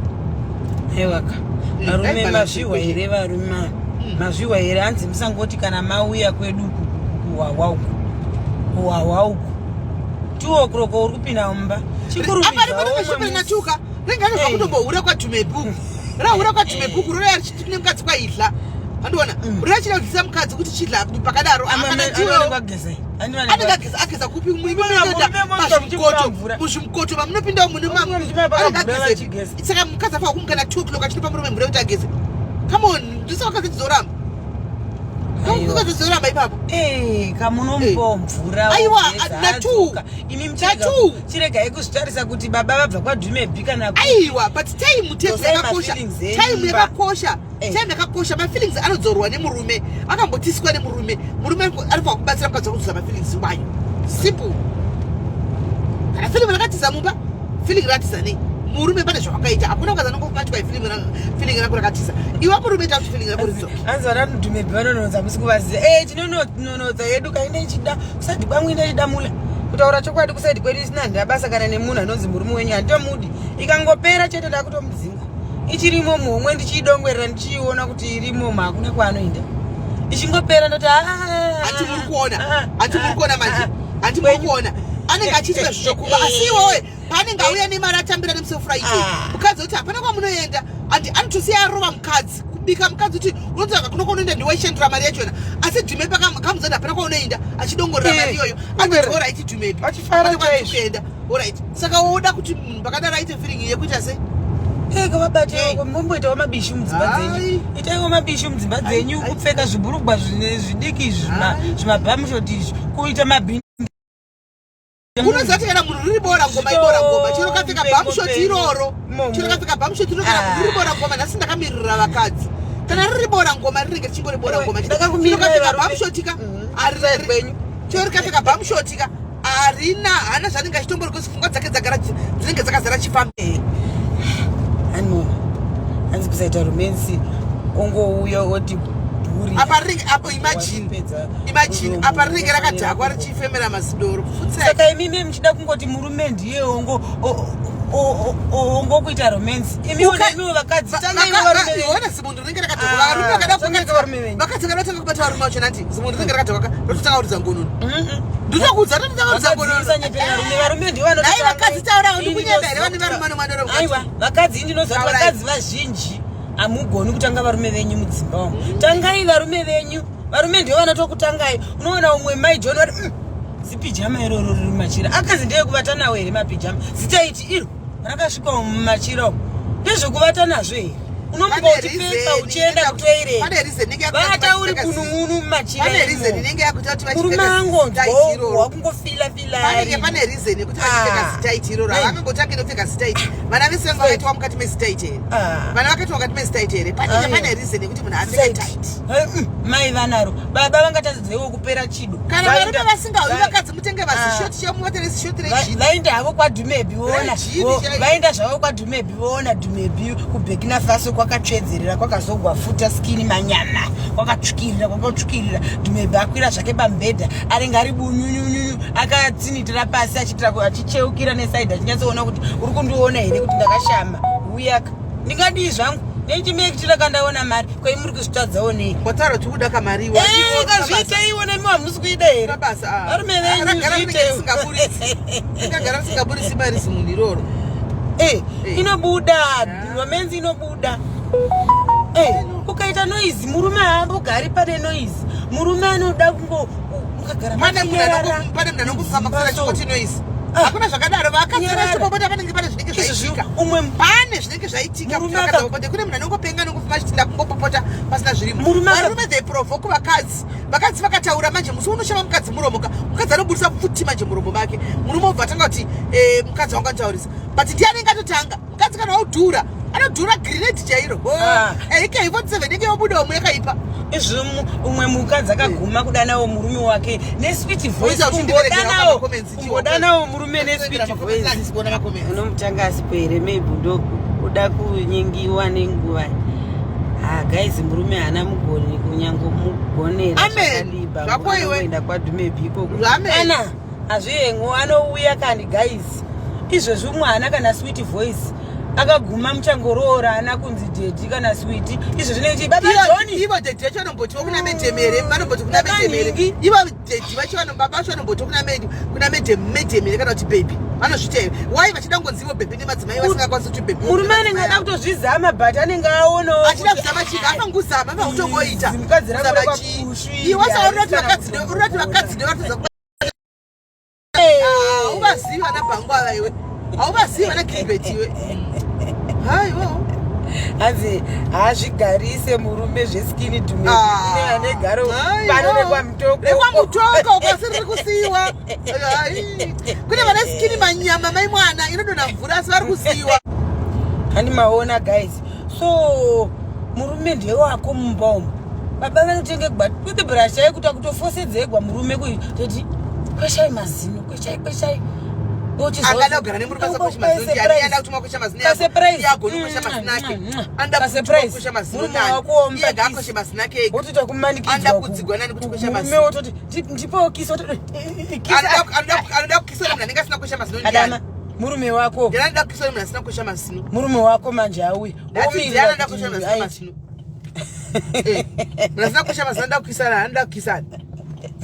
Speaker 1: Aiwaka. Varume,
Speaker 2: Balance
Speaker 1: mazvihwa
Speaker 2: equation.
Speaker 1: here varume? Mazvihwa here? Hanzi musangoti kana mauya kwedu kuhwahwa uku, kuhwahwa uku 2 o'clock uri kupinda mumba.
Speaker 2: Apa rimwe natuka ringe anobva kutombohura kwadhumebhuku, rahura kwadhumebhuku, roraya richiti kune mukadzi kwaidla, andiona. Roraya chida kudyisa mukadzi kuti chidla pakadaro. Kana ndiwewo anenge ageza, ageza kupi? Muzvimukoto, muzvimukoto mamunopinda mune anenge ageze. Saka mukadzi afanira kumuka na 2 o'clock achinopa murume mvura yekuti ageze? Come on, ndisa vakadzi tizoramba, vakadzi tizoramba ipapo.
Speaker 1: Kamunomupawo mvura,
Speaker 2: Aiwa,
Speaker 1: wogeza,
Speaker 2: na two.
Speaker 1: adzoka. Imi
Speaker 2: Na two.
Speaker 1: chiregai kuzvitarisa kuti baba vabva kwadhumebhi kana
Speaker 2: Aiwa, but time tete
Speaker 1: Dzosai
Speaker 2: yakakosha.
Speaker 1: mafeelings enyu
Speaker 2: Time
Speaker 1: mumba.
Speaker 2: yakakosha. Time yakakosha. Mafeelings anodzorwa nemurume, akambotiswa nemurume. Murume anofanira kubatsira mukadzi wako kudzosa mafeelings wayo, simple. Kana feeling rakatiza mumba, feeling rakatiza nei? Murume pane zvawakaita. Hakuna mukadzi anongobatwa feeling rako rakatiza. Iwe murume, ita kuti feeling rako ridzoke.
Speaker 1: Hanzi vana dhumebhi vanononodza, musi kuvaziva. Tinononodza yedu kaine ichida kuside kwangu, ine ichida mula. Kutaura chokwadi, kuside kwedu isina handina basa kana nemunhu anonzi murume wenyu, handitomudi. Ikangopera chete ndakutomudzinga. Ichirimo muhomwe ndichiidongwerera, ndichiiona kuti irimo, hakuna kwaanoenda. Ichingopera ndoti, "Ah,
Speaker 2: Handi muri kuona?
Speaker 1: ah,
Speaker 2: Handi muri kuona manje?
Speaker 1: ah."
Speaker 2: Handi muri kuona anenge achiitwa zvokuba? Asi iwewe paanenge auya nemari atambira nemusi weFriday, mukadzi kuti hapana kwamunoenda, andi anotosiya arova mukadzi, kubika mukadzi kuti unotsvaka kuno kwaunoenda, ndiwaishandira mari yachona. Asi dhumepi akamuzati hapana kwaunoenda, achidongorera mari iyoyo, anoti alright dhumepi.
Speaker 1: Achifara chaizvo.
Speaker 2: Kuenda alright. Saka woda kuti munhu pakadaro aite feeling yekuita sei?
Speaker 1: Eka vabate, momboitawo mabishi mudzimba dzenyu.
Speaker 2: Ai.
Speaker 1: Itaiwo mabishi mudzimba dzenyu.
Speaker 2: Ai.
Speaker 1: Kupfeka zvibhurugwa zvidiki izvi,
Speaker 2: Ai.
Speaker 1: zvimabhamushoti izvi, kuita mabhindi.
Speaker 2: Unoziva kuti kana munhu riri bora ngoma, ibora ngoma, chero kapfeka bhamushoti iroro.
Speaker 1: Momo.
Speaker 2: Chero kapfeka bhamushoti iroro, kana munhu riri bora ngoma. Nhasi ndakamirira vakadzi. Kana riri bora ngoma, rinenge richingori bora ngoma. Chero
Speaker 1: Ndakakumirirai
Speaker 2: kapfeka
Speaker 1: varume.
Speaker 2: bhamushoti ka,
Speaker 1: Side kwenyu.
Speaker 2: chero kapfeka bhamushoti ka, harina hana zvanenge achitombori kuzi pfungwa dzake dzagara dzinenge dzakazara chifambi.
Speaker 1: Anona hanzi kusaita romance, ongouya oti bhuri.
Speaker 2: Apa rinenge apo, imagine.
Speaker 1: Wachipedza
Speaker 2: Imagine.
Speaker 1: muromo,
Speaker 2: Apa rinenge rakadhakwa richifemera mazidoro. Pfutsai.
Speaker 1: Saka imimi muchida kungoti murume ndiye ongokuita romance, imiwo nemiwo vakadzi tangai varume venyu.
Speaker 2: Ona zimunhu rinenge rakadhakwa.
Speaker 1: Ah,
Speaker 2: Varume vakada
Speaker 1: tangai varume venyu.
Speaker 2: Vakadzi vakada kubata varume vacho, nati zimunhu rinenge rakadhakwa, rototanga kuridza ngononi. Ndinokuudza, rototanga kuridza
Speaker 1: Vakadzi
Speaker 2: ngononi.
Speaker 1: musanyepera varume, varume ndivo vanoti
Speaker 2: Dai vakadzi taurawo,
Speaker 1: Ini
Speaker 2: ndikunyeba here?
Speaker 1: ndinoziva
Speaker 2: Vane varume vanomwa doro mukati.
Speaker 1: Aiwa, vakadzi, ndinoziva kuti
Speaker 2: Taurai.
Speaker 1: vakadzi vazhinji hamugoni kutanga varume venyu mudzimba umu. Tangai varume venyu, varume ndivo vanotokutangai. Unoona umwe mai John vari, zipijama iroro riri mumachira, akazi ndeyekuvata nawo here mapijama? Zitaiti iro rakasvika mumachira umu ndezvekuvata nazvo here?" Unomuka uchipfeka uchienda kutoilet. Vata uri kunun'unu mumachira.
Speaker 2: Pane reason inenge yakuita kuti
Speaker 1: vachipfeka. Murume angonzwa wakungofila fila.
Speaker 2: Panenge pane reason yekuti vachipfeka ah. zitaiti iroro. Havangangotangi nekupfeka zitaiti. Vana vese vanga vakaitwa mukati mezitaiti here? Ah. Vana vakaitwa mukati mezitaiti here? Panenge pane reason yekuti munhu apfeke tight.
Speaker 1: Mai vanaro. Baba vangatadzeiwo kupera chido.
Speaker 2: Kana varume vasingauyi vakadzi mutenge vazishoti ah. chemuote nezishoti rejini.
Speaker 1: Vaenda havo kwaDumebi voona. Vaenda zvavo kwaDumebi voona Dumebi kuBurkina Faso kwakatsvedzerera kwakazogwa futa skini manyama kwakatsvukirira kwakatsvukirira Dumebi akwira zvake pamubhedha anenge ari bunyunyunyunyu akatsinitira pasi achiitira achicheukira nesaidi achinyatsoona kuti uri kundiona here kuti ndakashama uyaka ndingadii zvangu nechimekitira kandaona mari kwai muri kuzvitadzawo nei
Speaker 2: wataura kuti uda kamari iwe
Speaker 1: eh, kazviiteiwo nemi hamusi kuida here
Speaker 2: ah.
Speaker 1: varume venyu
Speaker 2: zviiteiwo rikagara risingaburisi mari zimunhu iroro
Speaker 1: eh, eh. inobuda romenzi inobuda ukaita noise murume haambogari pane noise murume anoda kungo
Speaker 2: mukagara pane munhu anongofamba kusara chikoti noise ah. hakuna zvakadaro vakasara chipopota panenge pane zvinenge zvaitika
Speaker 1: umwe
Speaker 2: pane zvinenge zvaitika kuti kune munhu anongopenga anongofamba achiti ndakungopopota pasina zvirimo varume they provoke vakadzi vakadzi vakataura manje musi unoshama mukadzi muromo ka mukadzi anoburisa pfuti manje muromo make murume obva atanga kuti eh, mukadzi wangu anotaurisa but ndiye anenge atotanga mukadzi kana waudhura anodhura grenade chairo ah. ak47 inenge yobuda umwe yakaipa
Speaker 1: izvi umwe mukadzi akaguma kudanawo murume wake nesweet voice kumbodanawo murume nesweet voice unomutanga asipo here maybe ndokuda kunyengiwa nenguva ha ah, guys murume haana mugoni kunyangomugonera
Speaker 2: zvakalibakuenda
Speaker 1: kwadumebi ikoko ana hazvihengo anouya kani guys izvezvi umwe haana kana sweet voice akaguma muchangoroora ana kunzi dedi kana switi izvo zvinenge
Speaker 2: baba John ivo dedi vacho vanombotiwo kuna medem here vanomboti kuna medem here ivo dedi vacho baba vacho vanombotiwo kuna med kuna medem medem here kana kuti baby vanozviita here why vachida kungonzi ivo baby nemadzimai vasingakwanisi kuti baby
Speaker 1: murume anenge ada kutozvizama but anenge aonawo
Speaker 2: achida kuzama chii afanguzama afangutongoita
Speaker 1: mukadzi rako kusvi
Speaker 2: iwe saurati vakadzi urati vakadzi ndevatadza hauvazivi vana bhangu ava iwe hauvazivi vana gilbert iwe haiwo
Speaker 1: hanzi haazvigarise murume zveskini dumeane ah. garo pano rekwamutoko
Speaker 2: rekwamutoko ukasi riri kusiiwa kune vane skini manyama mai mwana inodonha mvura asi vari kusiiwa
Speaker 1: handi maona guys so murume ndewako mumba umu baba vanotenge gwa toothbrush yaikuta kutofosedzegwa murume kutoti kweshai mazino kweshai kweshai
Speaker 2: angada kugara nemurume asakwesha mazino ndiani anoda kutuma kwesha mazino iye agoni kwesha mazino ake anoda kutuma kwesha mazino nani iye ngaakweshe mazino ake ega
Speaker 1: wotoita kumanikidzwa
Speaker 2: anoda kudzigwa nani kuti kwesha mazino
Speaker 1: wototi ndipewo kisi
Speaker 2: anoda kukiswa nemunhu anenge asina kwesha mazino ndiani
Speaker 1: murume wako
Speaker 2: ndiani anoda kukiswa nemunhu asina kwesha mazino
Speaker 1: murume wako manje auye
Speaker 2: womirira anoda kwesha mazino Eh, munhu asina kwesha mazino anoda kukisana anoda kukisana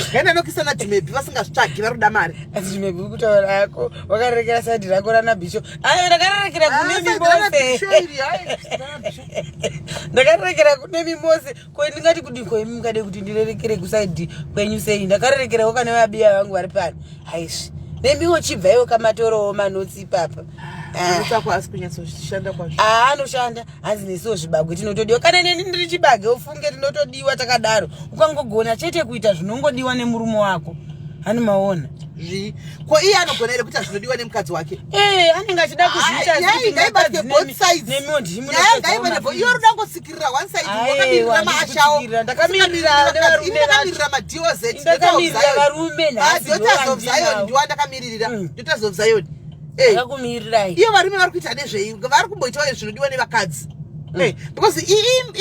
Speaker 2: ngaenda anokisana dhumebi vasingazvitsvagi vari kuda mari
Speaker 1: asi dhumebi uri kutaura ako wakarerekera saidi rako rana bhisho ayo ndakarerekera
Speaker 2: ah,
Speaker 1: kune mimose ndakarerekera kune mimose ko ndingati kudii ko imi mungade kuti ndirerekere kusaidi kwenyu sei ndakarerekerawo kane vabiya vangu vari pano haisvi nemiwo chibvaiwo kamatorowo manotsi ipapa
Speaker 2: ah,
Speaker 1: anoshanda hanzi nesuwo zvibagwe tinotodiwa kana neni ndiri chibage ufunge tinotodiwa takadaro ukangogona chete kuita zvinongodiwa nemurume wako hani maona
Speaker 2: zvi ko iye anogona here kuita zvinodiwa nemukadzi wake
Speaker 1: ee eh, anenge achida
Speaker 2: kuzviitanemiwo ndimnaiwe ruda ngotsikirira one side wakamirira maashawo ndakamirira madoz
Speaker 1: ndakamirira varume
Speaker 2: nhasidaughters of zion ndiwo andakamiririra mm. daughters of zion
Speaker 1: eh. ndakakumirirai
Speaker 2: iyo varume vari kuita nezvei vari kumboitawo zvinodiwa nevakadzi mm. eh, because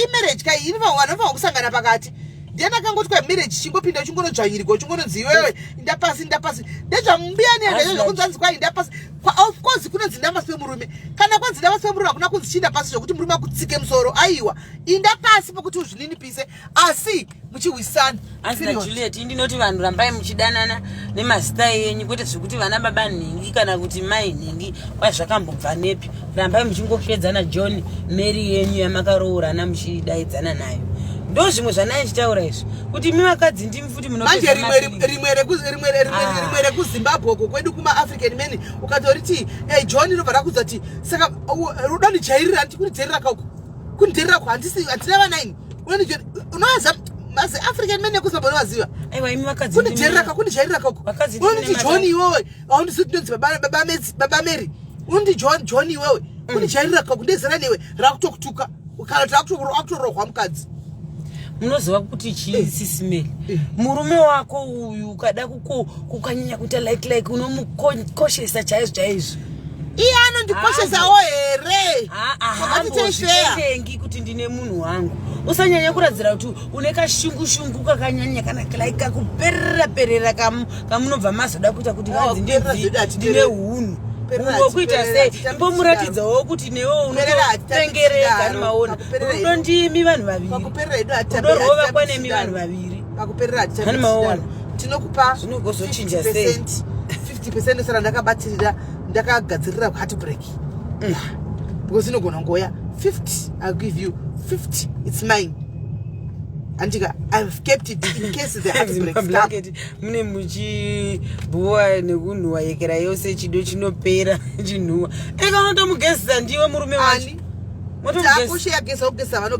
Speaker 2: imarriage kai inofanirwa vanofanirwa kusangana pakati ndiani akangoti kwa marriage chingopinda uchingonodzvanyirigwa uchingononzi iwewe inda pasi inda pasi ndezvambuya nehanda zvokunzi anzi kwa inda pasi of course kunonzi inda pasi pemurume kana kwanzi inda pasi pemurume hakuna kunzi chiinda pasi zvekuti murume akutsike musoro aiwa inda pasi pekuti uzvininipise asi muchihwisana
Speaker 1: asi najuliet ndinoti vanhu rambai muchidanana nemazita enyu kwete zvekuti vana baba nhingi kana kuti mai nhingi kwai zvakambobva nepi rambai muchingopedzana john mary yenyu yamakaroorana muchidaidzana nayo ndo zvimwe zvandai ndichitaura izvi kuti imi vakadzi ndimi futi
Speaker 2: manje rimwe rekuzimbabwe uko kwedu kumaafrican men ukatoriti hey, john inobva rakudza kuti saka rudo ndijairira ndikurijairira kauko Kundirira ko handisi hatina vana ini. Unondijera unowaza mazi African men ekuZimbabwe unowaziva.
Speaker 1: Aiwa imi vakadzi.
Speaker 2: Kundijerera ka kundijairira ka uko. Unonditi John iwewe. Haundisi kuti ndonzi baba baba Mezi baba Mary. Unonditi John John iwewe. Kundijairira ka kundezera newe rakutokutuka. Kana kuti rakutorohwa mukadzi.
Speaker 1: Munoziva kuti chii eh. Sisi Mary? Eh. Murume wako uyu ukada kukanyanya kuita like like unomukoshesa chaizvo chaizvo.
Speaker 2: Iye anondikoshesawo here?
Speaker 1: Haambozvitengi kuti ndine munhu wangu. Usanyanya kuradzira kuti une kashungu shungu kakanyanya kana like kakuperera perera kamunobva mazoda kuita kuti vanzi ndine hunhu kuita sei imbomuratidzawo kuti newe unopengereka maona rudo ndimi vanhu vaviri rudo rwovakwa nemi vanhu vaviri
Speaker 2: pakuperera maona tinokupa
Speaker 1: zvinogozochinja sei
Speaker 2: 50 percent osara ndakabatirira ndakagadzirira heartbreak because inogona kungoya 50 I'll give you 50 it's mine andika I've kept it in case the heartbreak
Speaker 1: blanket mune muchibhuwa nekunhuwa yekera yose chido chinopera chinhuwa eka unotomugezesa ndiwe murume wacho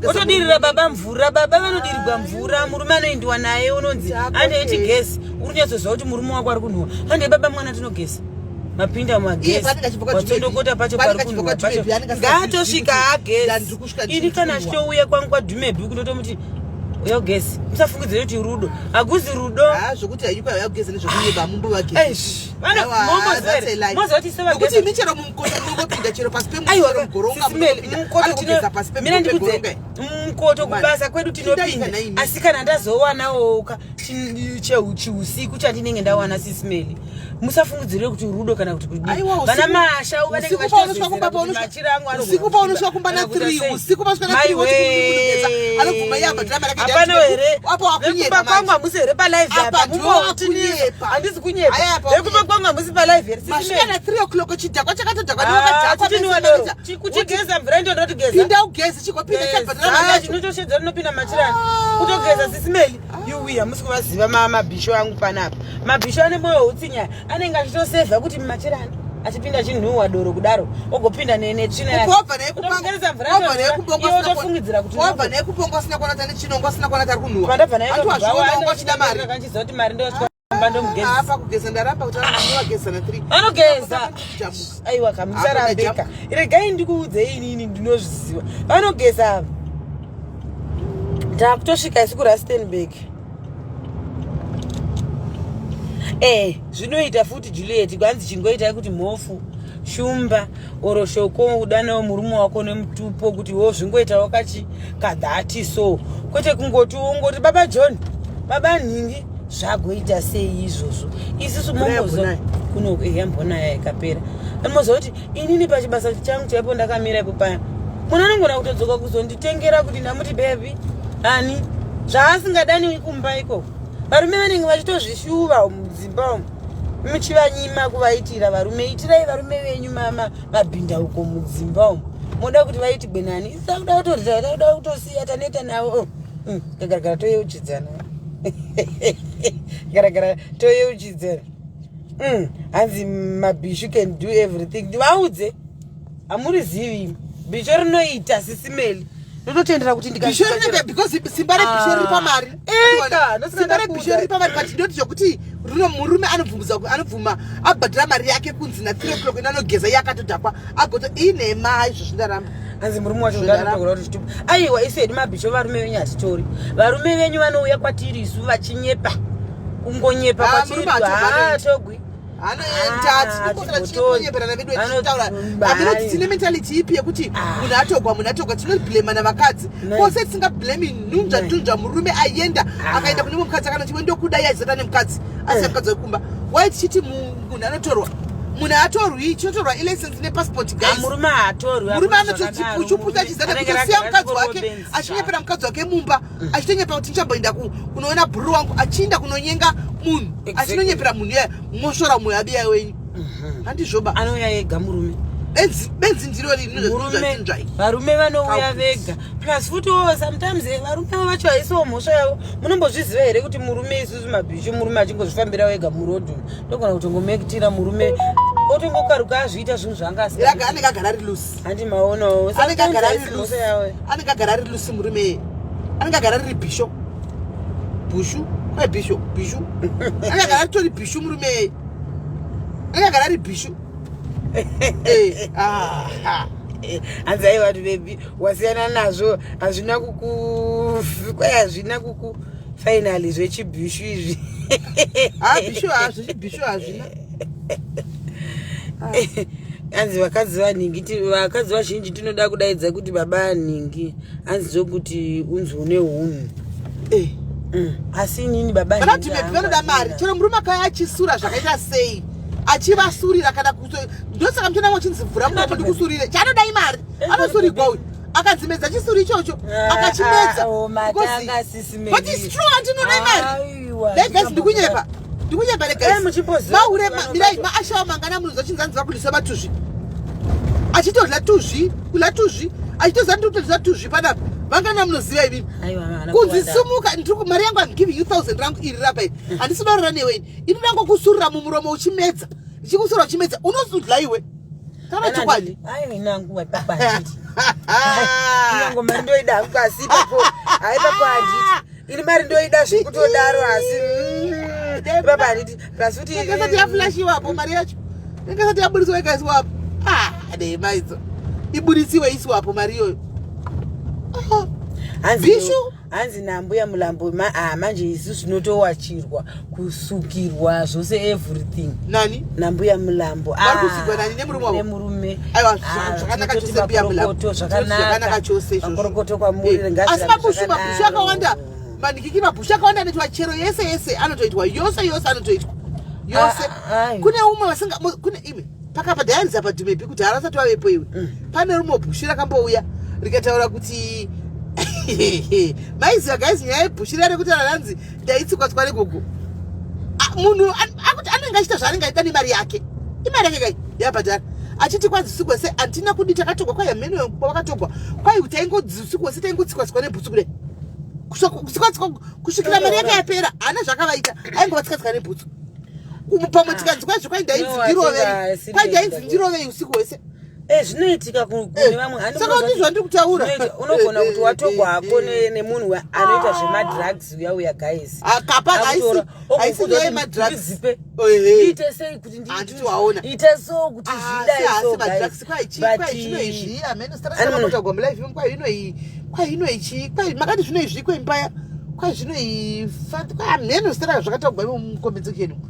Speaker 1: otodirira baba mvura baba vanodirirwa mvura murume anoendiwa naye unonzi handei tigesi uri kunyatsoziva kuti murume wako ari kunhuwa handei baba mwana tinogesa mapinda mumagesiwatsondokota pacho pari kunhuwa pacho ngaatosvika agesi ini kana achitouya kwangu kwadhumebhi kundotomuti uya kugesi musafungidzire kuti rudo hakuzi rudo
Speaker 2: ah, zvokuti haikwa uya kugezi nezvekunyeba mumbo vagezi moziva
Speaker 1: kuti
Speaker 2: imi chero mumukoto munongopinda chero pasi pemuchero mugoronga munongopinda pasi
Speaker 1: pemugoronga mukoto kubasa kwedu tinopinda asi kana ndazowanawo chiusiku chandinenge ndawana sisimeli musafungidzire kuti rudo kana kuti kudii vana masha
Speaker 2: vanenge vachitoziusiku paunosvika kumba na 3 usiku pausvika na 3 woti kumugeza anobvuma iye abhadhara mari
Speaker 1: yake hapana here
Speaker 2: apo wakunyepa
Speaker 1: kwangu hamusi here pa live
Speaker 2: apa mumbotinipa
Speaker 1: handisi kunyepa vekuba kwangu hamusi pa live here
Speaker 2: masvika na 3 o'clock chidhakwa chakatodhakwa ndiwakadhakwa
Speaker 1: chitiniwa doro kuchigeza mvura ndondotigeza
Speaker 2: pinda ugeze chigopinda
Speaker 1: chabhadhara mari yacho chinotoshedza rinopinda machirani ah. kutogeza sisimeli yuwi hamusi kuvaziva mabhisho angu panapa mabhisho ane moyo utsinya anenge achitosevha kuti machirani achipinda chinhuhwa doro kudaro ogopinda netsvina
Speaker 2: yakeotofungidzira kutiwabva naye kuponga asina kuona tane chinongo asina kuona tari kunhuwa
Speaker 1: pandabva naye achida mari kuti mari
Speaker 2: ndoapa kugeza ndaramba kuti anogeza na 3
Speaker 1: anogeza aiwa kamusarambeka regai ndikuudzei inini ndinozviziva vanogeza ava takutosvika isu kurustenburg eh zvinoita futi juliet kwanzi chingoitai kuti mhofu shumba oro shoko udanawo murume wako nemutupo kuti wo zvingoitawo kachi kadhati so kwete kungoti ungoti baba john baba nhingi zvagoita sei izvozvo isusu mombozo kuno yambonaya ikapera anomoziva kuti inini pachibasa changu chaipo ndakamira ipo paya munhu anongona kutodzoka kuzonditengera kuti ndamuti bebi ani zvaasingadaniwi kumba ikoko varume vanenge vachitozvishuva mudzimba umu muchivanyima kuvaitira varume itirai varume venyu mama mabhindauko mudzimba umu moda kuti vaitigwe nani takuda kutoda takuda kutosiya taneta navo oh. garagara toyeuchidzana garagara toyeuchidzana hanzi mabhishu can do everything ndivaudze hamurizivi bhisho rinoita sisimeli ndototendera kuti
Speaker 2: ndikabhisho rinoita because simba rebhisho riri pamari
Speaker 1: eka
Speaker 2: simba rebhisho riri pamari but ndoti zvekuti rino murume anobvumza anobvuma abhadhara mari yake kunzi na 3 o'clock ina anogeza iye akatodhakwa agoto inhema izvo zvindaramba
Speaker 1: hanzi murume wacho ngatotogora kuti chitubu aiwa isu hedu mabhisho varume venyu hatitori varume venyu vanouya kwatiri isu vachinyepa kungonyepa
Speaker 2: Ah,
Speaker 1: kwatiri
Speaker 2: murume hatogwi.
Speaker 1: haatogwi
Speaker 2: anoendatinyeperana vedu tichitaura aminoti tine mentality ipi yekuti
Speaker 1: Ah.
Speaker 2: munhu atogwa munhu atogwa tinoblemana vakadzi kose tisingablemi nhunzva tunzva murume aenda
Speaker 1: Ah.
Speaker 2: akaenda kune mumwe mukadzi akanoti wendokuda iye achizata nemukadzi asiya mukadzi wekumba wai tichiti munhu anotorwa munhu atorwi chinotorwa ilicense nepassport guys
Speaker 1: murume haatorwi
Speaker 2: murume anotochipuchupucha achizata kutosiya mukadzi wake achinyepera mukadzi wake mumba achitonyepa kuti ndichamboenda kunoona bhuru wangu achiinda kunonyenga munhu achinonyepera munhu iye mosvora mwoyo abiya wenyu mhm. handizvoba
Speaker 1: anouya ega murume
Speaker 2: benzi ndiro rinozvainzvai
Speaker 1: varume vanouya vega plus futi wo sometimes eh, varume vacho haisiwo mhosva yavo munombozviziva here kuti murume isusu mabhishu murume achingozvifambira wega murodhi ndogona kutongomekitira murume Otongokaruka azviita zvinhu zvaanga
Speaker 2: asika. Anenge agara ari loose.
Speaker 1: Handi maonawo.
Speaker 2: Anenge agara ari loose. Anenge agara ari loose murume. Anenge agara riri bisho. Bushu, kwai bisho, bishu. Anenge agara ritori bishu murume. Anenge agara ari bishu. Eh, ah.
Speaker 1: Hanzi aiwa baby wasiyana nazvo hazvina kuku kwai hazvina kuku finally zvechibhishu izvi.
Speaker 2: Ah, bishu hazvo, chibhishu hazvina.
Speaker 1: Hanzi vakadzi vanhingi, vakadzi vazhinji tinoda kudaidza kuti baba anhingi, hanzi zvokuti unzi une hunhu.
Speaker 2: Eh.
Speaker 1: Asi inini baba
Speaker 2: Vanoti maybe vanoda mari chero murume akauya achisura zvakaita sei achivasurira kana ndosaka muchiona wachinzi vhura muromo ndikusurire chaanoda imari anosurigwa uyu akanzimedza chisuri ichocho akachimedza. But it's true, andinoda imari. Dai guys, ndikunyepa, ndikunyepa reguys? Mahure mirai maashawa mangana munhu zachinzanzi vakulisa matuzvi achitodla tuzvi kula tuzvi achitoziva ndiri kutodla tuzvi panapa. Vangana munoziva imimi kunzi sumuka ndiri mari yangu, I'm giving you 1000 rangu iri rapa iri, handisi dorora newe ini, ini ndangokusurira mumuromo uchimedza, ndichikusura uchimedza, unozudla iwe. Taura chokwadi.
Speaker 1: Aiwa, inanguva ipapo handiti inyango mari ndoida hangu, asi ipapo haipapo handiti ini mari ndoida zvekutodaro, asi ipapo handiti asi kuti
Speaker 2: Inge yaflashiwapo mari yacho, inge isati yaburisiwa ikaiswapo. Ah, dema idzo iburisiwe iswapo mari iyoyo.
Speaker 1: Hanzi
Speaker 2: Bishu?
Speaker 1: Hanzi nambuya Mulambo ah, manje isu zvinotowachirwa, kusukirwa, zvose, everything.
Speaker 2: Nani?
Speaker 1: Nambuya Mulambo.
Speaker 2: Vari kusukwa nani? Nemurume wavo?
Speaker 1: Nemurume.
Speaker 2: Aiwa,
Speaker 1: Ah,
Speaker 2: zvakanaka
Speaker 1: tinototi
Speaker 2: chose, mbuya Mulambo.
Speaker 1: makorokoto,
Speaker 2: Zvakanaka chose izvozvo.
Speaker 1: Makorokoto kwamuri.
Speaker 2: Asi mabhushu, mabhushu akawanda manikiki, mabhushu akawanda anoitwa chero yese yese anotoitwa yose yose anotoitwa yose.
Speaker 1: Ah, aiwa.
Speaker 2: Kune umwe vasinga kune ime pakapa dhayanisa padhumepi kuti harasati wavepo iwe. Pane rumwe bhushu rakambouya rikataura kuti maiziva guys nyaya yebhushu riya rekutaura ranzi ndaitsikwatswa negogo. Ah, munhu akuti anenge achiita zvaanenge aida nemari yake, imari yake kai yabhadhara, achiti kwanzi usiku wese handina kudi takatogwa kwai hameno kwavakatogwa kwai taingodzi usiku wese taingotsikwatsikwa nebhutsu kudai kutsikwatsikwa kusvikira mari yake yapera. Haana zvakavaita, aingovatsikatsika nebhutsu. Pamwe tikanzi kwazvo kwai ndainzi
Speaker 1: No,
Speaker 2: ndirovei
Speaker 1: atinga-
Speaker 2: kwai ndainzi ndirovei usiku hwese.
Speaker 1: Eh, zvinoitika kune vamwe. Handi
Speaker 2: Saka ndizvo zvandiri kutaura.
Speaker 1: Unogona kuti watogwa hako nemunhu anoita zvemadrugs uya uya guys.
Speaker 2: Akapa
Speaker 1: Akutora,
Speaker 2: haisi
Speaker 1: okukuudza
Speaker 2: nyaya
Speaker 1: kuti
Speaker 2: yemadrugs.
Speaker 1: ndizipe.
Speaker 2: Ehe.
Speaker 1: Ite sei kuti
Speaker 2: Handiti waona.
Speaker 1: ite so kuti zvidai
Speaker 2: asi
Speaker 1: so
Speaker 2: madrugs
Speaker 1: guys.
Speaker 2: kwai chi
Speaker 1: But,
Speaker 2: kwai zvino izvi hameno
Speaker 1: Ani munhu-
Speaker 2: sitaraakutagwa mulife kwai zvino iyi kwai zvino ichi kwai makati zvino izvi kwempaya kwai zvino iyi kwai hameno zita zvakatagwa imo mucomment section umu.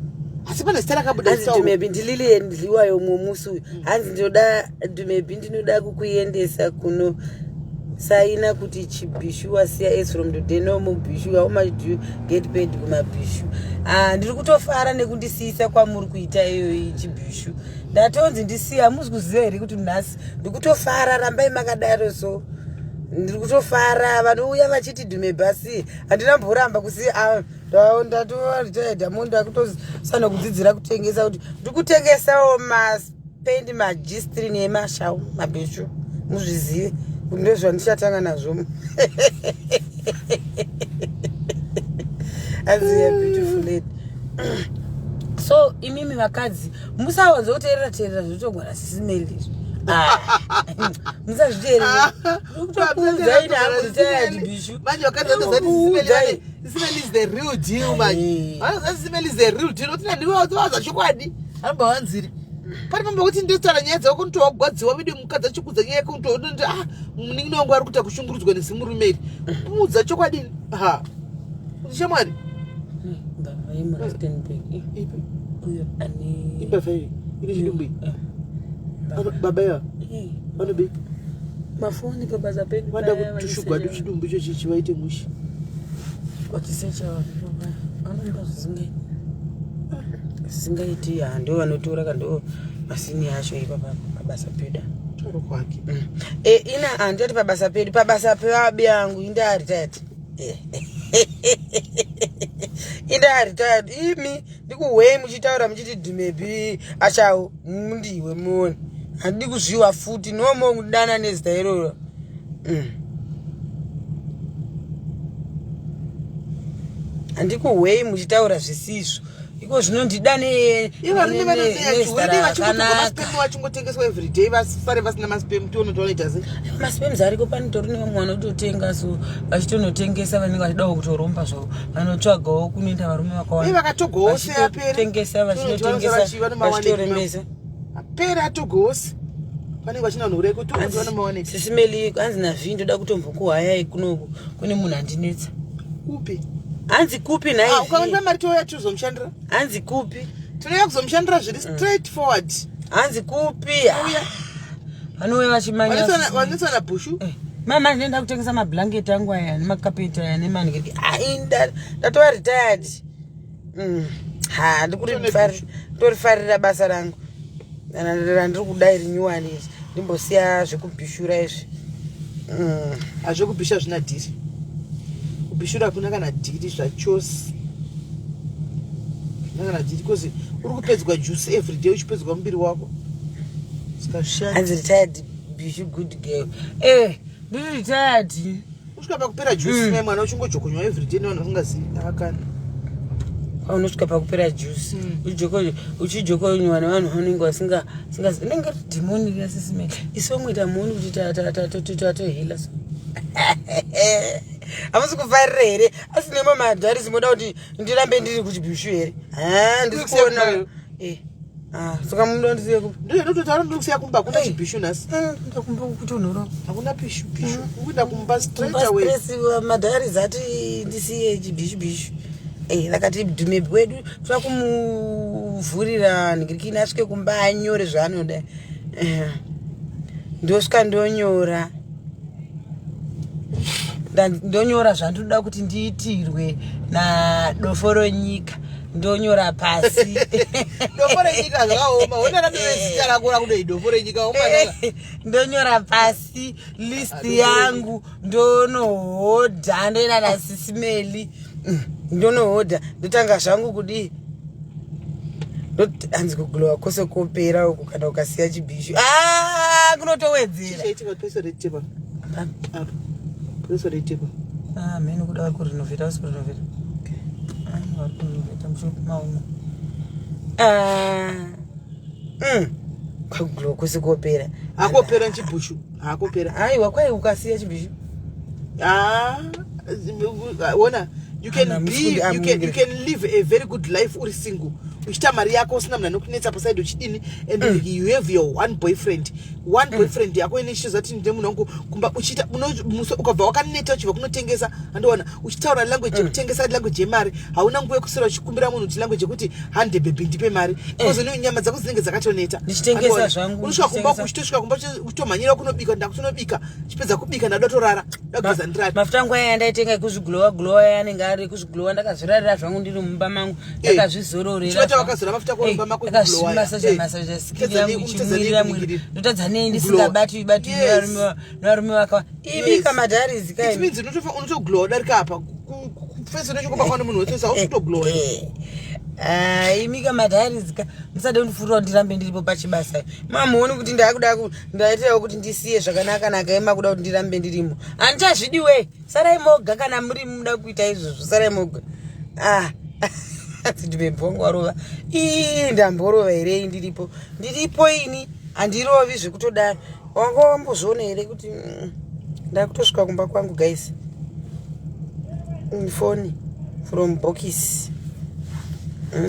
Speaker 2: Asi pane zita rakabuda
Speaker 1: Hanzi
Speaker 2: richitaurwa.
Speaker 1: Dumebi ndililian Dliwayo musi uyu. Hanzi ndinoda Dumebi, ndinoda kukuendesa kuno saina kuti chibhishu wasiya as from today no mubhishu. How much do you get paid kumabhishu? Ah, ndiri kutofara nekundisiyisa kwamuri kuita iyoyi chibhishu. Ndatonzi ndisiya, hamuzi kuziva here kuti nhasi ndikutofara? Rambai makadaro. So ndiri kutofara vanouya vachiti Dhumebhasi handina mboramba kusiya. Ah, ndatoa ndakutosana kudzidzira kutengesa kuti ndikutengesawo mapendi majistrini emashau mabhishu, muzvizive kuti ndozvandichatanga nazvo. As a beautiful lady. So imimi vakadzi musawanza kuteerera teerera zvotogwana sisimeli izvi. Ah, musazviteerera. Kutokuudzai naakutired bishu.
Speaker 2: Manje vakadzi vanozati
Speaker 1: Kuudzai.
Speaker 2: Simeli is the real deal manje. Vanozati Simeli is the real deal kuti nandiwaza chokwadi anobva vanziri pane pamba kuti nditaura nyaya dzavo kunotowagwadziwa vidi mukadzi achikudza nyaya yake kutoonoti ah, munin'ina wangu ari kuita kushungurudzwa nezimurume iri, muudza chokwadi ha kuti shamwari.
Speaker 1: Mbavha yemuRustenburg.
Speaker 2: Ipi?
Speaker 1: Uyo ane
Speaker 2: Imbavha iyi ine chidumbu iyi?
Speaker 1: Eh, mbavha.
Speaker 2: Baba iva
Speaker 1: Eh,
Speaker 2: vanobe
Speaker 1: mafoni pabasa pedu
Speaker 2: vada
Speaker 1: paya
Speaker 2: kutushugwa
Speaker 1: vachisecha.
Speaker 2: Chidumbu icho chichi vaite mushe.
Speaker 1: Vachisecha vanhu papa vanoita zvisingaiti zvisingaiti. Ha, ndo vanotora ka, ndo masini acho ipapa pabasa pedu.
Speaker 2: Tauro kwake.
Speaker 1: E, ina handitati pabasa pedu, pabasa pevabi yangu indaritati indaritati. Imi ndikuhwei muchitaura muchiti Dhumebi achawo mundiwe muone, handidi kuzviwa futi nomo kudana nezita iroro. Handikuhwei muchitaura zvisizvo. Iko zvino ndida
Speaker 2: Ivo varume vanoseyachiuridi vachingotorwa masipemu vachingotengeswa everyday vasare vasina masipemu tione kuti vanoita sei.
Speaker 1: Masipemu ariko panotori nevamwe vanototenga so vachitonotengesa vanenge vachidawo kutoromba zvavo vanotsvagawo kunoenda varume vakawanda.
Speaker 2: Vakatogowo seapere.
Speaker 1: Tengesa vachinotengesa vachitorembesa.
Speaker 2: Apere atogose. Vanenge vachina vanhu ureko tione kuti vanomawanepi.
Speaker 1: Sisi Meli hanzi naVhi ndoda kutombokuhayai kunoku kune munhu andinetsa.
Speaker 2: Kupi?
Speaker 1: Hanzi kupi nhai?
Speaker 2: Ah, ukaona mari touya tizomushandira.
Speaker 1: Hanzi kupi?
Speaker 2: Tinouya kuzomushandira zviri mm. straight forward.
Speaker 1: Hanzi kupi?
Speaker 2: Uya.
Speaker 1: Vanouya vachimanya.
Speaker 2: Vanetswa na Bushu.
Speaker 1: Eh. Mama ndinoenda kutengesa mablanket angu aya nemakapeti aya nemanhikiriki. Ah, ndatova retired. Mm. Ha, ndikurifarira basa rangu. Randiri kuda iri nyuwani iri. Ndimbosiya zvekubhishura izvi.
Speaker 2: Mm. Hazvekubhisha zvina dhiri. Kubhishura hakuna kana dhiri zvachose. Hakuna kana dhiri because uri kupedzwa juice every day uchipedzwa muviri wako.
Speaker 1: Saka Hanzi retired bishu good girl. Eh, ndiri retired.
Speaker 2: Usvika pakupera juice mm. mwana uchingojokonywa everyday nevanhu vasingazivi akana.
Speaker 1: Unosvika pakupera juice mm. uchijokonywa nevanhu vanenge vasinga singazivi inenge ri dhimoni riya sisime isu vamwe tamuoni kuti tatohila so hamusi kufarira here asi nema madharisi moda kuti ndirambe ndiri kuchibhishu here ha ndiri kuona eh. Ah, saka munoda ndisiye kupi?
Speaker 2: Ndiyo ndototaura ndiri kusiya kumba hakuna chibhishu nhasi.
Speaker 1: Eh, nda kumba kutonhora.
Speaker 2: Hakuna pishu pishu. Ukuenda kumba straight away.
Speaker 1: Stress madhari ati ndisiye chibhishu bishu. Eh, vakati dhume wedu toda kumuvhurira ndigirikini asvike kumba anyore zvaanoda. Eh. Ndosvika ndonyora. Ndonyora zvandinoda kuti ndiitirwe naDoforonyika. Ndonyora pasi.
Speaker 2: Dofo renyika zvakaoma. Hona ratove zita rako rakudoi dofo renyika oma.
Speaker 1: Ndonyora pasi list yangu ndonohodha ndoenda nasisi Meli. Ndonohodha ndotanga zvangu kudii? Hanzi kuglowa kwose kopera uku kana ukasiya chibhishu. Ah, kunotowedzera.
Speaker 2: Chichaitika kuti paiswe red tape apa. Apa. Paiswe red tape.
Speaker 1: Ah, mheno kuda vari kurenovheta vasi kurenovheta. Ah, vari kurenovheta mushopu mauma. Ah. Kuglowa kwose kopera.
Speaker 2: Akopera chibhishu. Akopera.
Speaker 1: Aiwa kwai ukasiya chibhishu.
Speaker 2: Ah, wona you can be you can you can live a very good life uri single uchiita mari yako usina munhu anokunetsa paside uchidini and mm. you have your one boyfriend one mm. boyfriend yako ine chizo ati ndine munhu wangu kumba uchiita ukabva wakaneta uchibva kunotengesa andiona uchitaura language mm. yekutengesa language yemari hauna nguva yekuswera uchikumbira munhu kuti language yekuti hande baby ndipe mari because mm. nyama dzako dzinenge dzakatoneta
Speaker 1: ndichitengesa zvangu
Speaker 2: unosvika kumba uchitosvika kumba uchitomhanyira kunobika ndakutonobika chipedza kubika ndada torara ndageza ndirare
Speaker 1: mafuta angu aya andaitenga ekuzviglowa glowa aya anenge ari ekuzviglowa ndakazvirarira zvangu ndiri mumba mangu eh, ndakazvizororera
Speaker 2: wakazora mafuta ako mumba mako
Speaker 1: ndakazvimasaja masaja skin yangu ichimwirira mwiri ndotadza nei ndisingabatwi batwi nevarume vakawa imi kamadharizi
Speaker 2: kai it means unotoglowa udarika apa face unochokopa kwana munhu wese hausi kutoglowa
Speaker 1: eh, ah, imi kamadharizi ka musade kundifurira kuti ndirambe ndiripo pachibasa mamuoni kuti ndakuda ndaitirawo kuti ndisiye zvakanaka naka ema kuda kuti ndirambe ndirimo handichazvidi we sarai moga kana muri muda kuita izvozvo sarai moga ah ndibebhongo warova ii ndamborova here iyi ndiripo ndiripo ini handirovi zvekutodaro wanga wambozviona here kuti mm, ndakutosvika kumba kwangu guys mm, foni from bokisi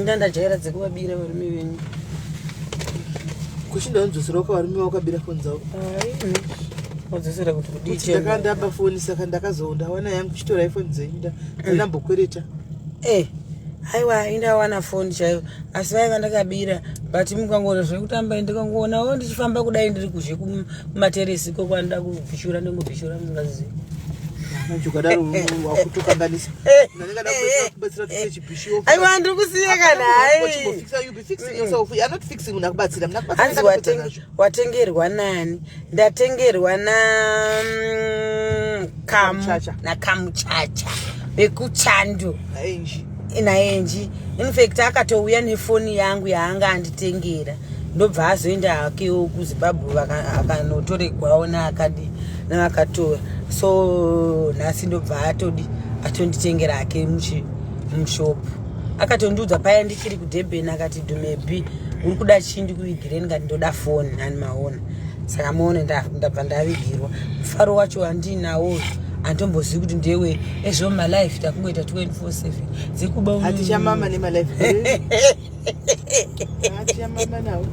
Speaker 1: ndandajaira dzekuvabira varume venyu
Speaker 2: kuchinda undzosera wakavarume wakabira foni dzavo
Speaker 1: wadzosera kuti kudii
Speaker 2: kuti ndakandaba foni saka ndakazondawana yangu chitorai foni dzenyu ndandambokwereta
Speaker 1: eh aiwa indawana foni chaiyo asi vaiva ndakabira but mukangoona zvekutamba ndikangoonawo ndichifamba kudai ndiri kuzhe kumateresi iko kwandida kubvishura ndingobvishura musingazivi aiwa ndiri kusiya kana hanzi watengerwa nani ndatengerwa na mm, nakamuchacha vekuchando naenji infact akatouya nefoni yangu yaanga anditengera ndobva azoenda hakewo kuzimbabwe akanotoregwawo naakadi navakatora so nhasi ndobva atodi atonditengera hake mushopu Akatondiudza paya ndichiri kuDurban akati Dumebi uri kuda chii ndikuvigire, ndikati ndoda foni nani maona. Saka muone ndabva ndavigirwa. Mufaro wacho wandinawo handitombozivi kuti ndewe ezvo malife takungoita 24/7 dzekuba
Speaker 2: hatichamama nemalife hatichamama nawo.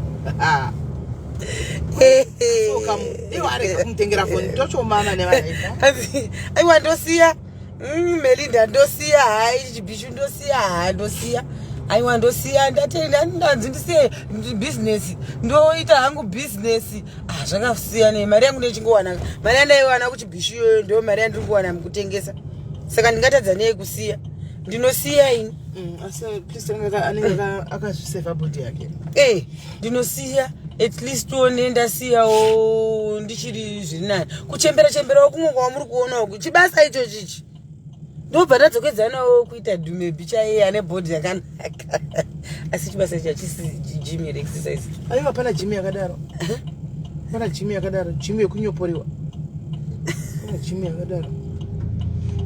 Speaker 2: Kumutengera foni tochomama nemalife.
Speaker 1: Aiwa, ndosiya. Melinda ndosiya, hai chibhishu ndosiya, ha ndosiya, aiwa ndosiya, ndatenda ndanzi ndisiye bhizinesi, ndoita hangu bhizinesi. Ah, zvakasiyana, mari yangu ndechingowana mari yandaiwana kuchibhishu iyoyo ndo mari yandiri kuwana mukutengesa, saka ndingatadza nei kusiya? Ndinosiya ini.
Speaker 2: Asi please anenge akazvisevha body yake.
Speaker 1: E, ndinosiya, at least one ndasiyawo ndichiri zviri nani. Kuchembera chemberawo kumwe kwamuri kuonawo chibasa icho chichi, ndobva ndadzokedzanawo kuita Dhumebi chaiye ane body yakanaka, asi chibasa ichi hachisi gym here, exercise?
Speaker 2: Aiwa, pana gym yakadaro, pana gym yakadaro, gym yekunyoporiwa, pana gym yakadaro.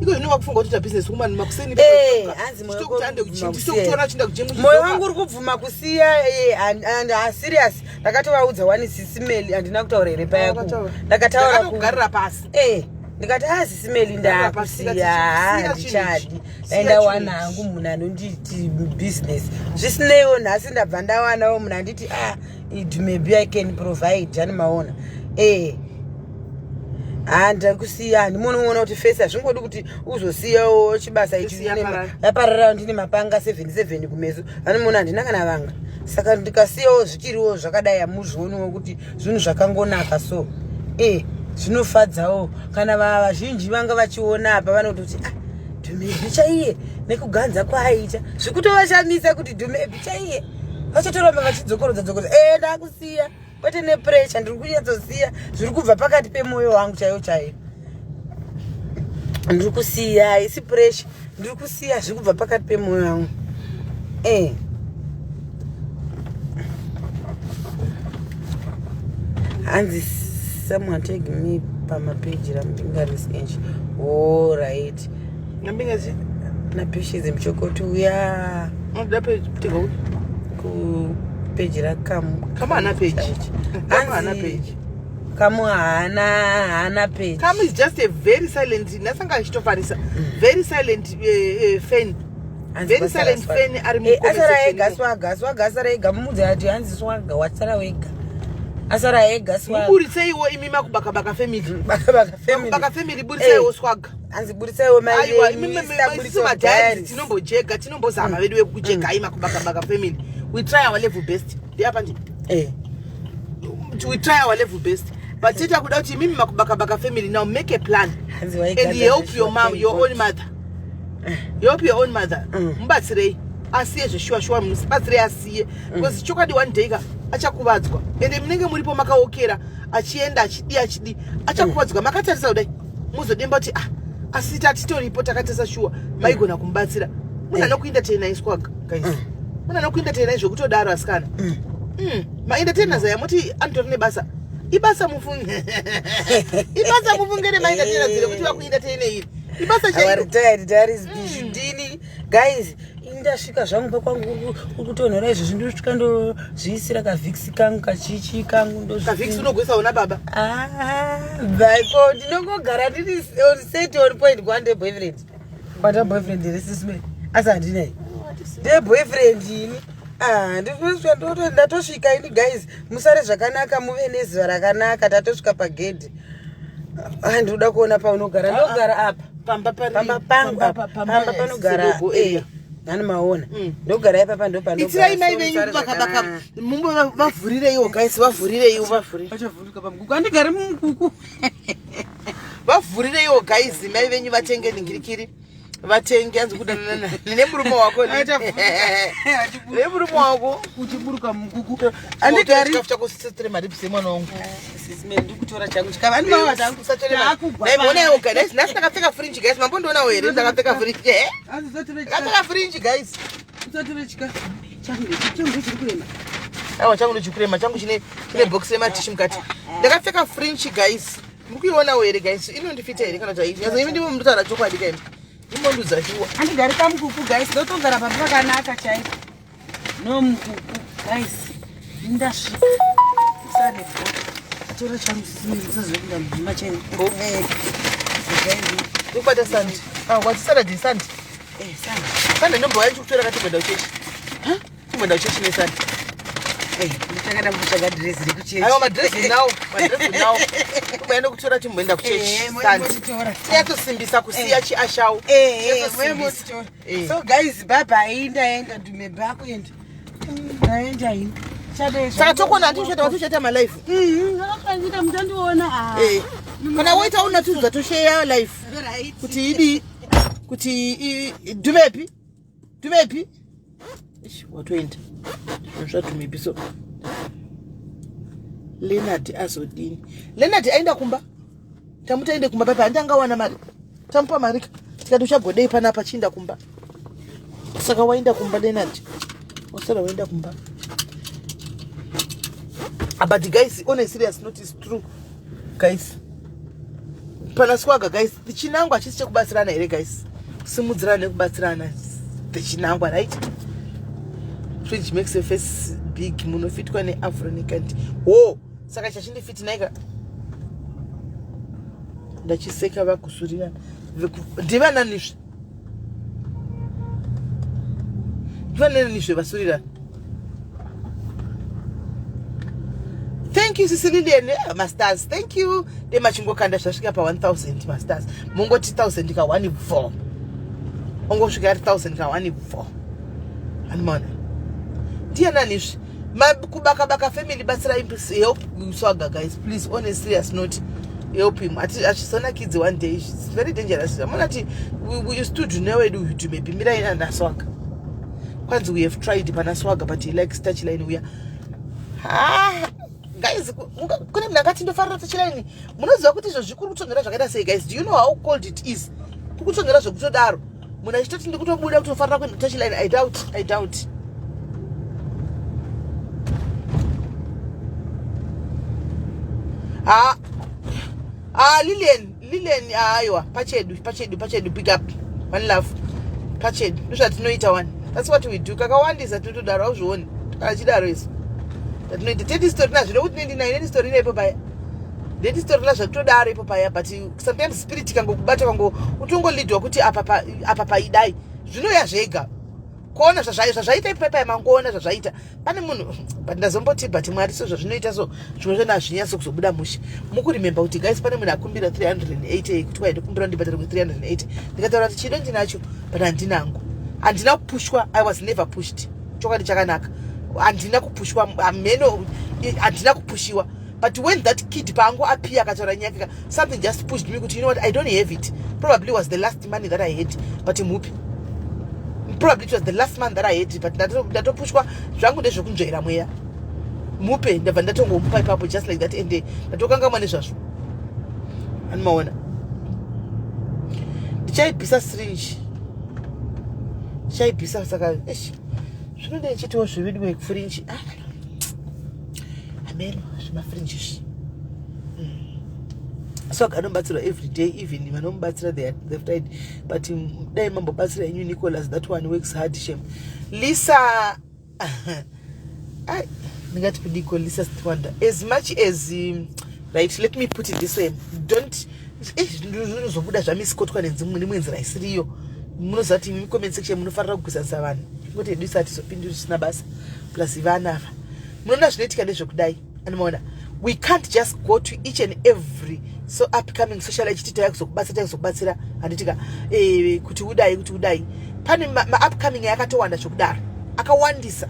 Speaker 2: Iko zvino wakufunga kuti ita business woman makuseni.
Speaker 1: Eh, hanzi moyo
Speaker 2: wako
Speaker 1: uri kubvuma kusiya.
Speaker 2: Kutoona chinda kugym.
Speaker 1: Moyo wangu uri kubvuma kusiya and serious, ndakatovaudza wani sisimeli, handina kutaura here paya?
Speaker 2: Wakataura.
Speaker 1: Ndakataura
Speaker 2: Ndakatogarira pasi.
Speaker 1: Eh, ndikati a sisimeli
Speaker 2: Ndakataura pasi,
Speaker 1: ndakusiya,
Speaker 2: ndikati,
Speaker 1: ha
Speaker 2: siya chinhu
Speaker 1: handichadi.
Speaker 2: ichi.
Speaker 1: Dai
Speaker 2: Siya
Speaker 1: ndawana
Speaker 2: chinhu ichi.
Speaker 1: hangu munhu anonditi business, zvisineiwo nhasi ndabva ndawanawo munhu anditi ah, it maybe I can provide, ani maona. Eh, handakusiya, handimunoona kuti face hazvingodi kuti uzosiyawo chibasa ichi.
Speaker 2: Kusiya parara.
Speaker 1: Yaparara, ndine mapanga 77 kumeso, anomuona handina kana vanga, saka ndikasiyawo zvichiriwo zvakadai, hamuzvioniwo kuti zvinhu zvakangonaka. So e zvinofadzawo kana vazhinji vanga vachiona apa vanototi ah, Dhumebi chaiye nekuganza kwaaita, zvikutovashamisa kuti Dhumebi chaiye, vachatoramba vachidzokorodza dzokorodza. E, ndakusiya kwete nepressure, ndiri kunyatsosiya zviri kubva pakati pemwoyo wangu chaiyo chaiyo. Ndiri kusiya, isi pressure, ndiri kusiya zviri kubva pakati pemwoyo wangu. E, hanzi someone tag me pamapeji raMbingaris Ange. Allright.
Speaker 2: Nambingazi.
Speaker 1: Napatience Muchokoti uya.
Speaker 2: Unoda page kutega upi?
Speaker 1: Kupeji rakamu.
Speaker 2: Kamu haana page. Kamu haana page.
Speaker 1: Kamu haana page.
Speaker 2: Kamu is just a very silent, nasanga achitofarisa, very silent fan. Very silent fan ari mu comment
Speaker 1: Asara
Speaker 2: section
Speaker 1: ega.
Speaker 2: imo.
Speaker 1: Swaga, Swaga asara ega, mumudze ati hanzi Swaga wasara wega, asara ega Swaga.
Speaker 2: Muburitseiwo imi Makubakabaka family.
Speaker 1: Bakabaka family.
Speaker 2: Bakabaka family, buritseiwo Swaga.
Speaker 1: Hanzi buritseiwo.
Speaker 2: Aiwa, isusu madiaries tinombojega, tinombozama vedu vekujega. Makubakabaka family, we try our level best. Ndiapa ndi we try our level best, but tita kuda kuti imimi Makubakabaka family now make a plan
Speaker 1: Hanzi
Speaker 2: and help your mom, your own mother, help your own mother. Mubatsirei asiye zveshuwa shuwa, mubatsirei asiye, because chokwadi one day ka achakuvadzwa, ende munenge muripo makaokera achienda achidi achidi, achakuvadzwa makatarisa kudai, muzodemba kuti ah, asi tatitoripo takatarisa, shuwa maigona kumubatsira. Munhu anokuentertainai Swaga, guys, munhu anokuentertainai zvekutodaro, asikana. Maentertainers aya moti anotori nebasa, ibasa mufunge, ibasa mufunge nemaentertainers rekuti vakuentertaine, iri ibasa
Speaker 1: Our
Speaker 2: chairo.
Speaker 1: Retired diaries ndini guys, ini ndasvika zvangu pakwangu kuri kutonhora izvozvi, ndosvika ndozviisira kaVicks kangu kachichi kangu.
Speaker 2: KaVicks unogwisawo nababa.
Speaker 1: Baiko ndinongogara ndiri on set on point. Kwande boyfriend, kwanda boyfriend here sisme? Asi handinai ndeboyfriend ini. Ah, ndatosvika ini guys, musare zvakanaka, muve nezuva rakanaka. Tatosvika pagedhi. Ah, ndinoda kuona paunogara, ndogara apa.
Speaker 2: Pamba pari
Speaker 1: Pamba pangu apa, pamba panogara
Speaker 2: Sedogo area.
Speaker 1: Nani maona, ndogara ipapa, ndo
Speaker 2: Itirai mai venyu bakabaka, mumbo vavhurireiwo guys, vavhurireiwo, vavhurire.
Speaker 1: Vachavhunduka pamukuku, handigari mumukuku.
Speaker 2: Vavhurireiwo guys, mai venyu vatenge ningirikiri, vatenge. Anzi kudanana nemurume wako, nemurume wako.
Speaker 1: Uchiburuka mukuku, handigari.
Speaker 2: Chikafu chako, sisatore maribs emwana wangu.
Speaker 1: Ndikutora changu chikafu.
Speaker 2: Naimbonawo guys, nhasi ndakapfeka fringe guys, mambondionawo here ndakapfeka fringe? Ndakapfeka fringe guys.
Speaker 1: Usatore chikafu changu, changu chiri kurema.
Speaker 2: Aiwa, changu ndochikurema, changu chine box rematishu mukati. Ndakapfeka fringe guys, muri kuionawo here guys? Inondifita here kana kuti haiti? Imi ndimo munotaura chokwadi kaimi. Imbondudza shuwa.
Speaker 1: Andigari pamukuku guys, ndotogara papi pakanaka chaipo. No mukuku guys. Ndasvika. Sare bho. Tora changu sisime kuenda mujima chaiko. Eh.
Speaker 2: Ukubata sandi. Ah, wati Saturday Sunday.
Speaker 1: Eh, Sunday.
Speaker 2: Sunday ndombo yacho kutora kati kuenda kuchechi.
Speaker 1: Huh?
Speaker 2: Kumboenda kuchechi nesandi.
Speaker 1: Eh, ndichakada kutsvaga dress rekuchechi.
Speaker 2: Aiwa madress now, madress now. Kumboenda kutora timboenda kuchechi.
Speaker 1: Eh,
Speaker 2: Sandi.
Speaker 1: motitora.
Speaker 2: Tiyatosimbisa kusiya chiashau.
Speaker 1: Eh, eh,
Speaker 2: Tiyatosimbisa.
Speaker 1: motitora.
Speaker 2: Eh.
Speaker 1: So guys, bye bye. Ndaenda ndume bakuenda. Ndaenda ini. Chade.
Speaker 2: Saka tokona handi tichaita tichaita malife.
Speaker 1: Zvakaita muchandiona. Ah.
Speaker 2: Eh. Kana woita unatudza tosheya life.
Speaker 1: Right.
Speaker 2: Kuti idi kuti dumepi? Dumepi? Ish, watoenda. Zvinhu zvadumepi so. Leonard azodini? Leonard aenda kumba. Tamuti aende kumba paipa handi angawana mari. Tamupa mari ka. Tikati uchagodei panapa chiinda kumba. Saka waenda kumba Leonard. Wasara waenda kumba. Ah, but guys, on a serious note, it's true. Guys. Pana swaga guys, chinangwa hachisi chekubatsirana here guys? Kusimudzirana nekubatsirana. The chinangwa, right? Fridge makes your face big. Munofitwa neafro nekanti. Wo, saka chachindifiti naika. Ndachiseka vakusurirana. Ndivananizve. Ndivananizve vasurirana. Thank you Sisi Lilian masters. Thank you. De machingokanda zvasvika pa 1000 masters. Mungoti 1000 ka 1 bvo. Ongosvika ari 1000 ka 1 bvo. Animona. Ndiyanani izvi? Kubaka baka family batsira help Swaga guys please on a serious note help him. Achizonakidzi one day. It's very dangerous. Amona ti we stood newedu to maybe mirai na Swaga. Kwanzi we have tried pana Swaga but he likes touchline uya. Ah, guys, kune munhu akati ndofarira touchline. Munoziva kuti izvo zvikuri kutonhora zvakaita sei guys? Do you know how cold it is? Kuri kutonhora zvekutodaro. Munhu achitoti ndikutobuda kutofarira kuenda touchline. I doubt, I doubt. Ah, ah, Lilian, Lilian, aiwa, pachedu, pachedu, pachedu, pick up. One love. Pachedu. Ndozvatinoita one. That's what we do. Kakawandisa tinotodaro hauzvioni. Kana chidaro isu. Tatinoita teti story nazvo nekuti nendinayo neni story ipo paya. Ndeti story nazvo todaro ipo paya but sometimes spirit ikangokubata kango utongolidwa kuti apa paidai. Zvinoya zvega. Kuona zvazvaita ipo paya mangoona zvazvaita. Pane munhu but ndazomboti but Mwari so zvazvinoita so zvimwe zvona hazvinyatso kuzobuda mushe. Mukuremember kuti guys pane munhu akumbira 380 kuti waindikumbira ndibhadhare ku 380. Ndikataura kuti chido ndinacho but handinangu. Handina kupushwa, I was never pushed. Chokwadi chakanaka. Handina kupushwa, hameno handina kupushiwa. But when that kid paangu appear akataura nyaya yake, something just pushed me kuti you know what, I don't have it. Probably was the last money that I had, but mupi. Probably it was the last month that I had, but ndatopushwa zvangu ndezvekunzvera mweya. Mupe ndabva ndatongomupa ipapo just like that and ndatokangamwa nezvazvo. Animaona. Ndichaibvisa syringe. Ndichaibvisa saka eish. Zvinoda ichitiwo zvividwe fringe. Ah. Amen, zvimafringe izvi. So anobatsirwa every day, even vanomubatsira they've tried but dai mambobatsira henyu Nicholas, that one works hard shame. Lisa ai ndingati kudiko Lisa Stwanda as much as right, let me put it this way, don't zvinozobuda zvamisikotwa nemwe nzira isiriyo. Munoziva kuti imi comment section munofarira kugwisanisa vanhu ngoti hedu isati zopinduri zvisina basa plus vana ava munoona zvinoitika ndezvekudai. Anomaona we can't just go to each and every so upcoming social achiti tauya kuzokubatsira, tauya kuzokubatsira handitika kuti udai kuti udai. Pane ma-upcoming yakatowanda zvekudaro akawandisa.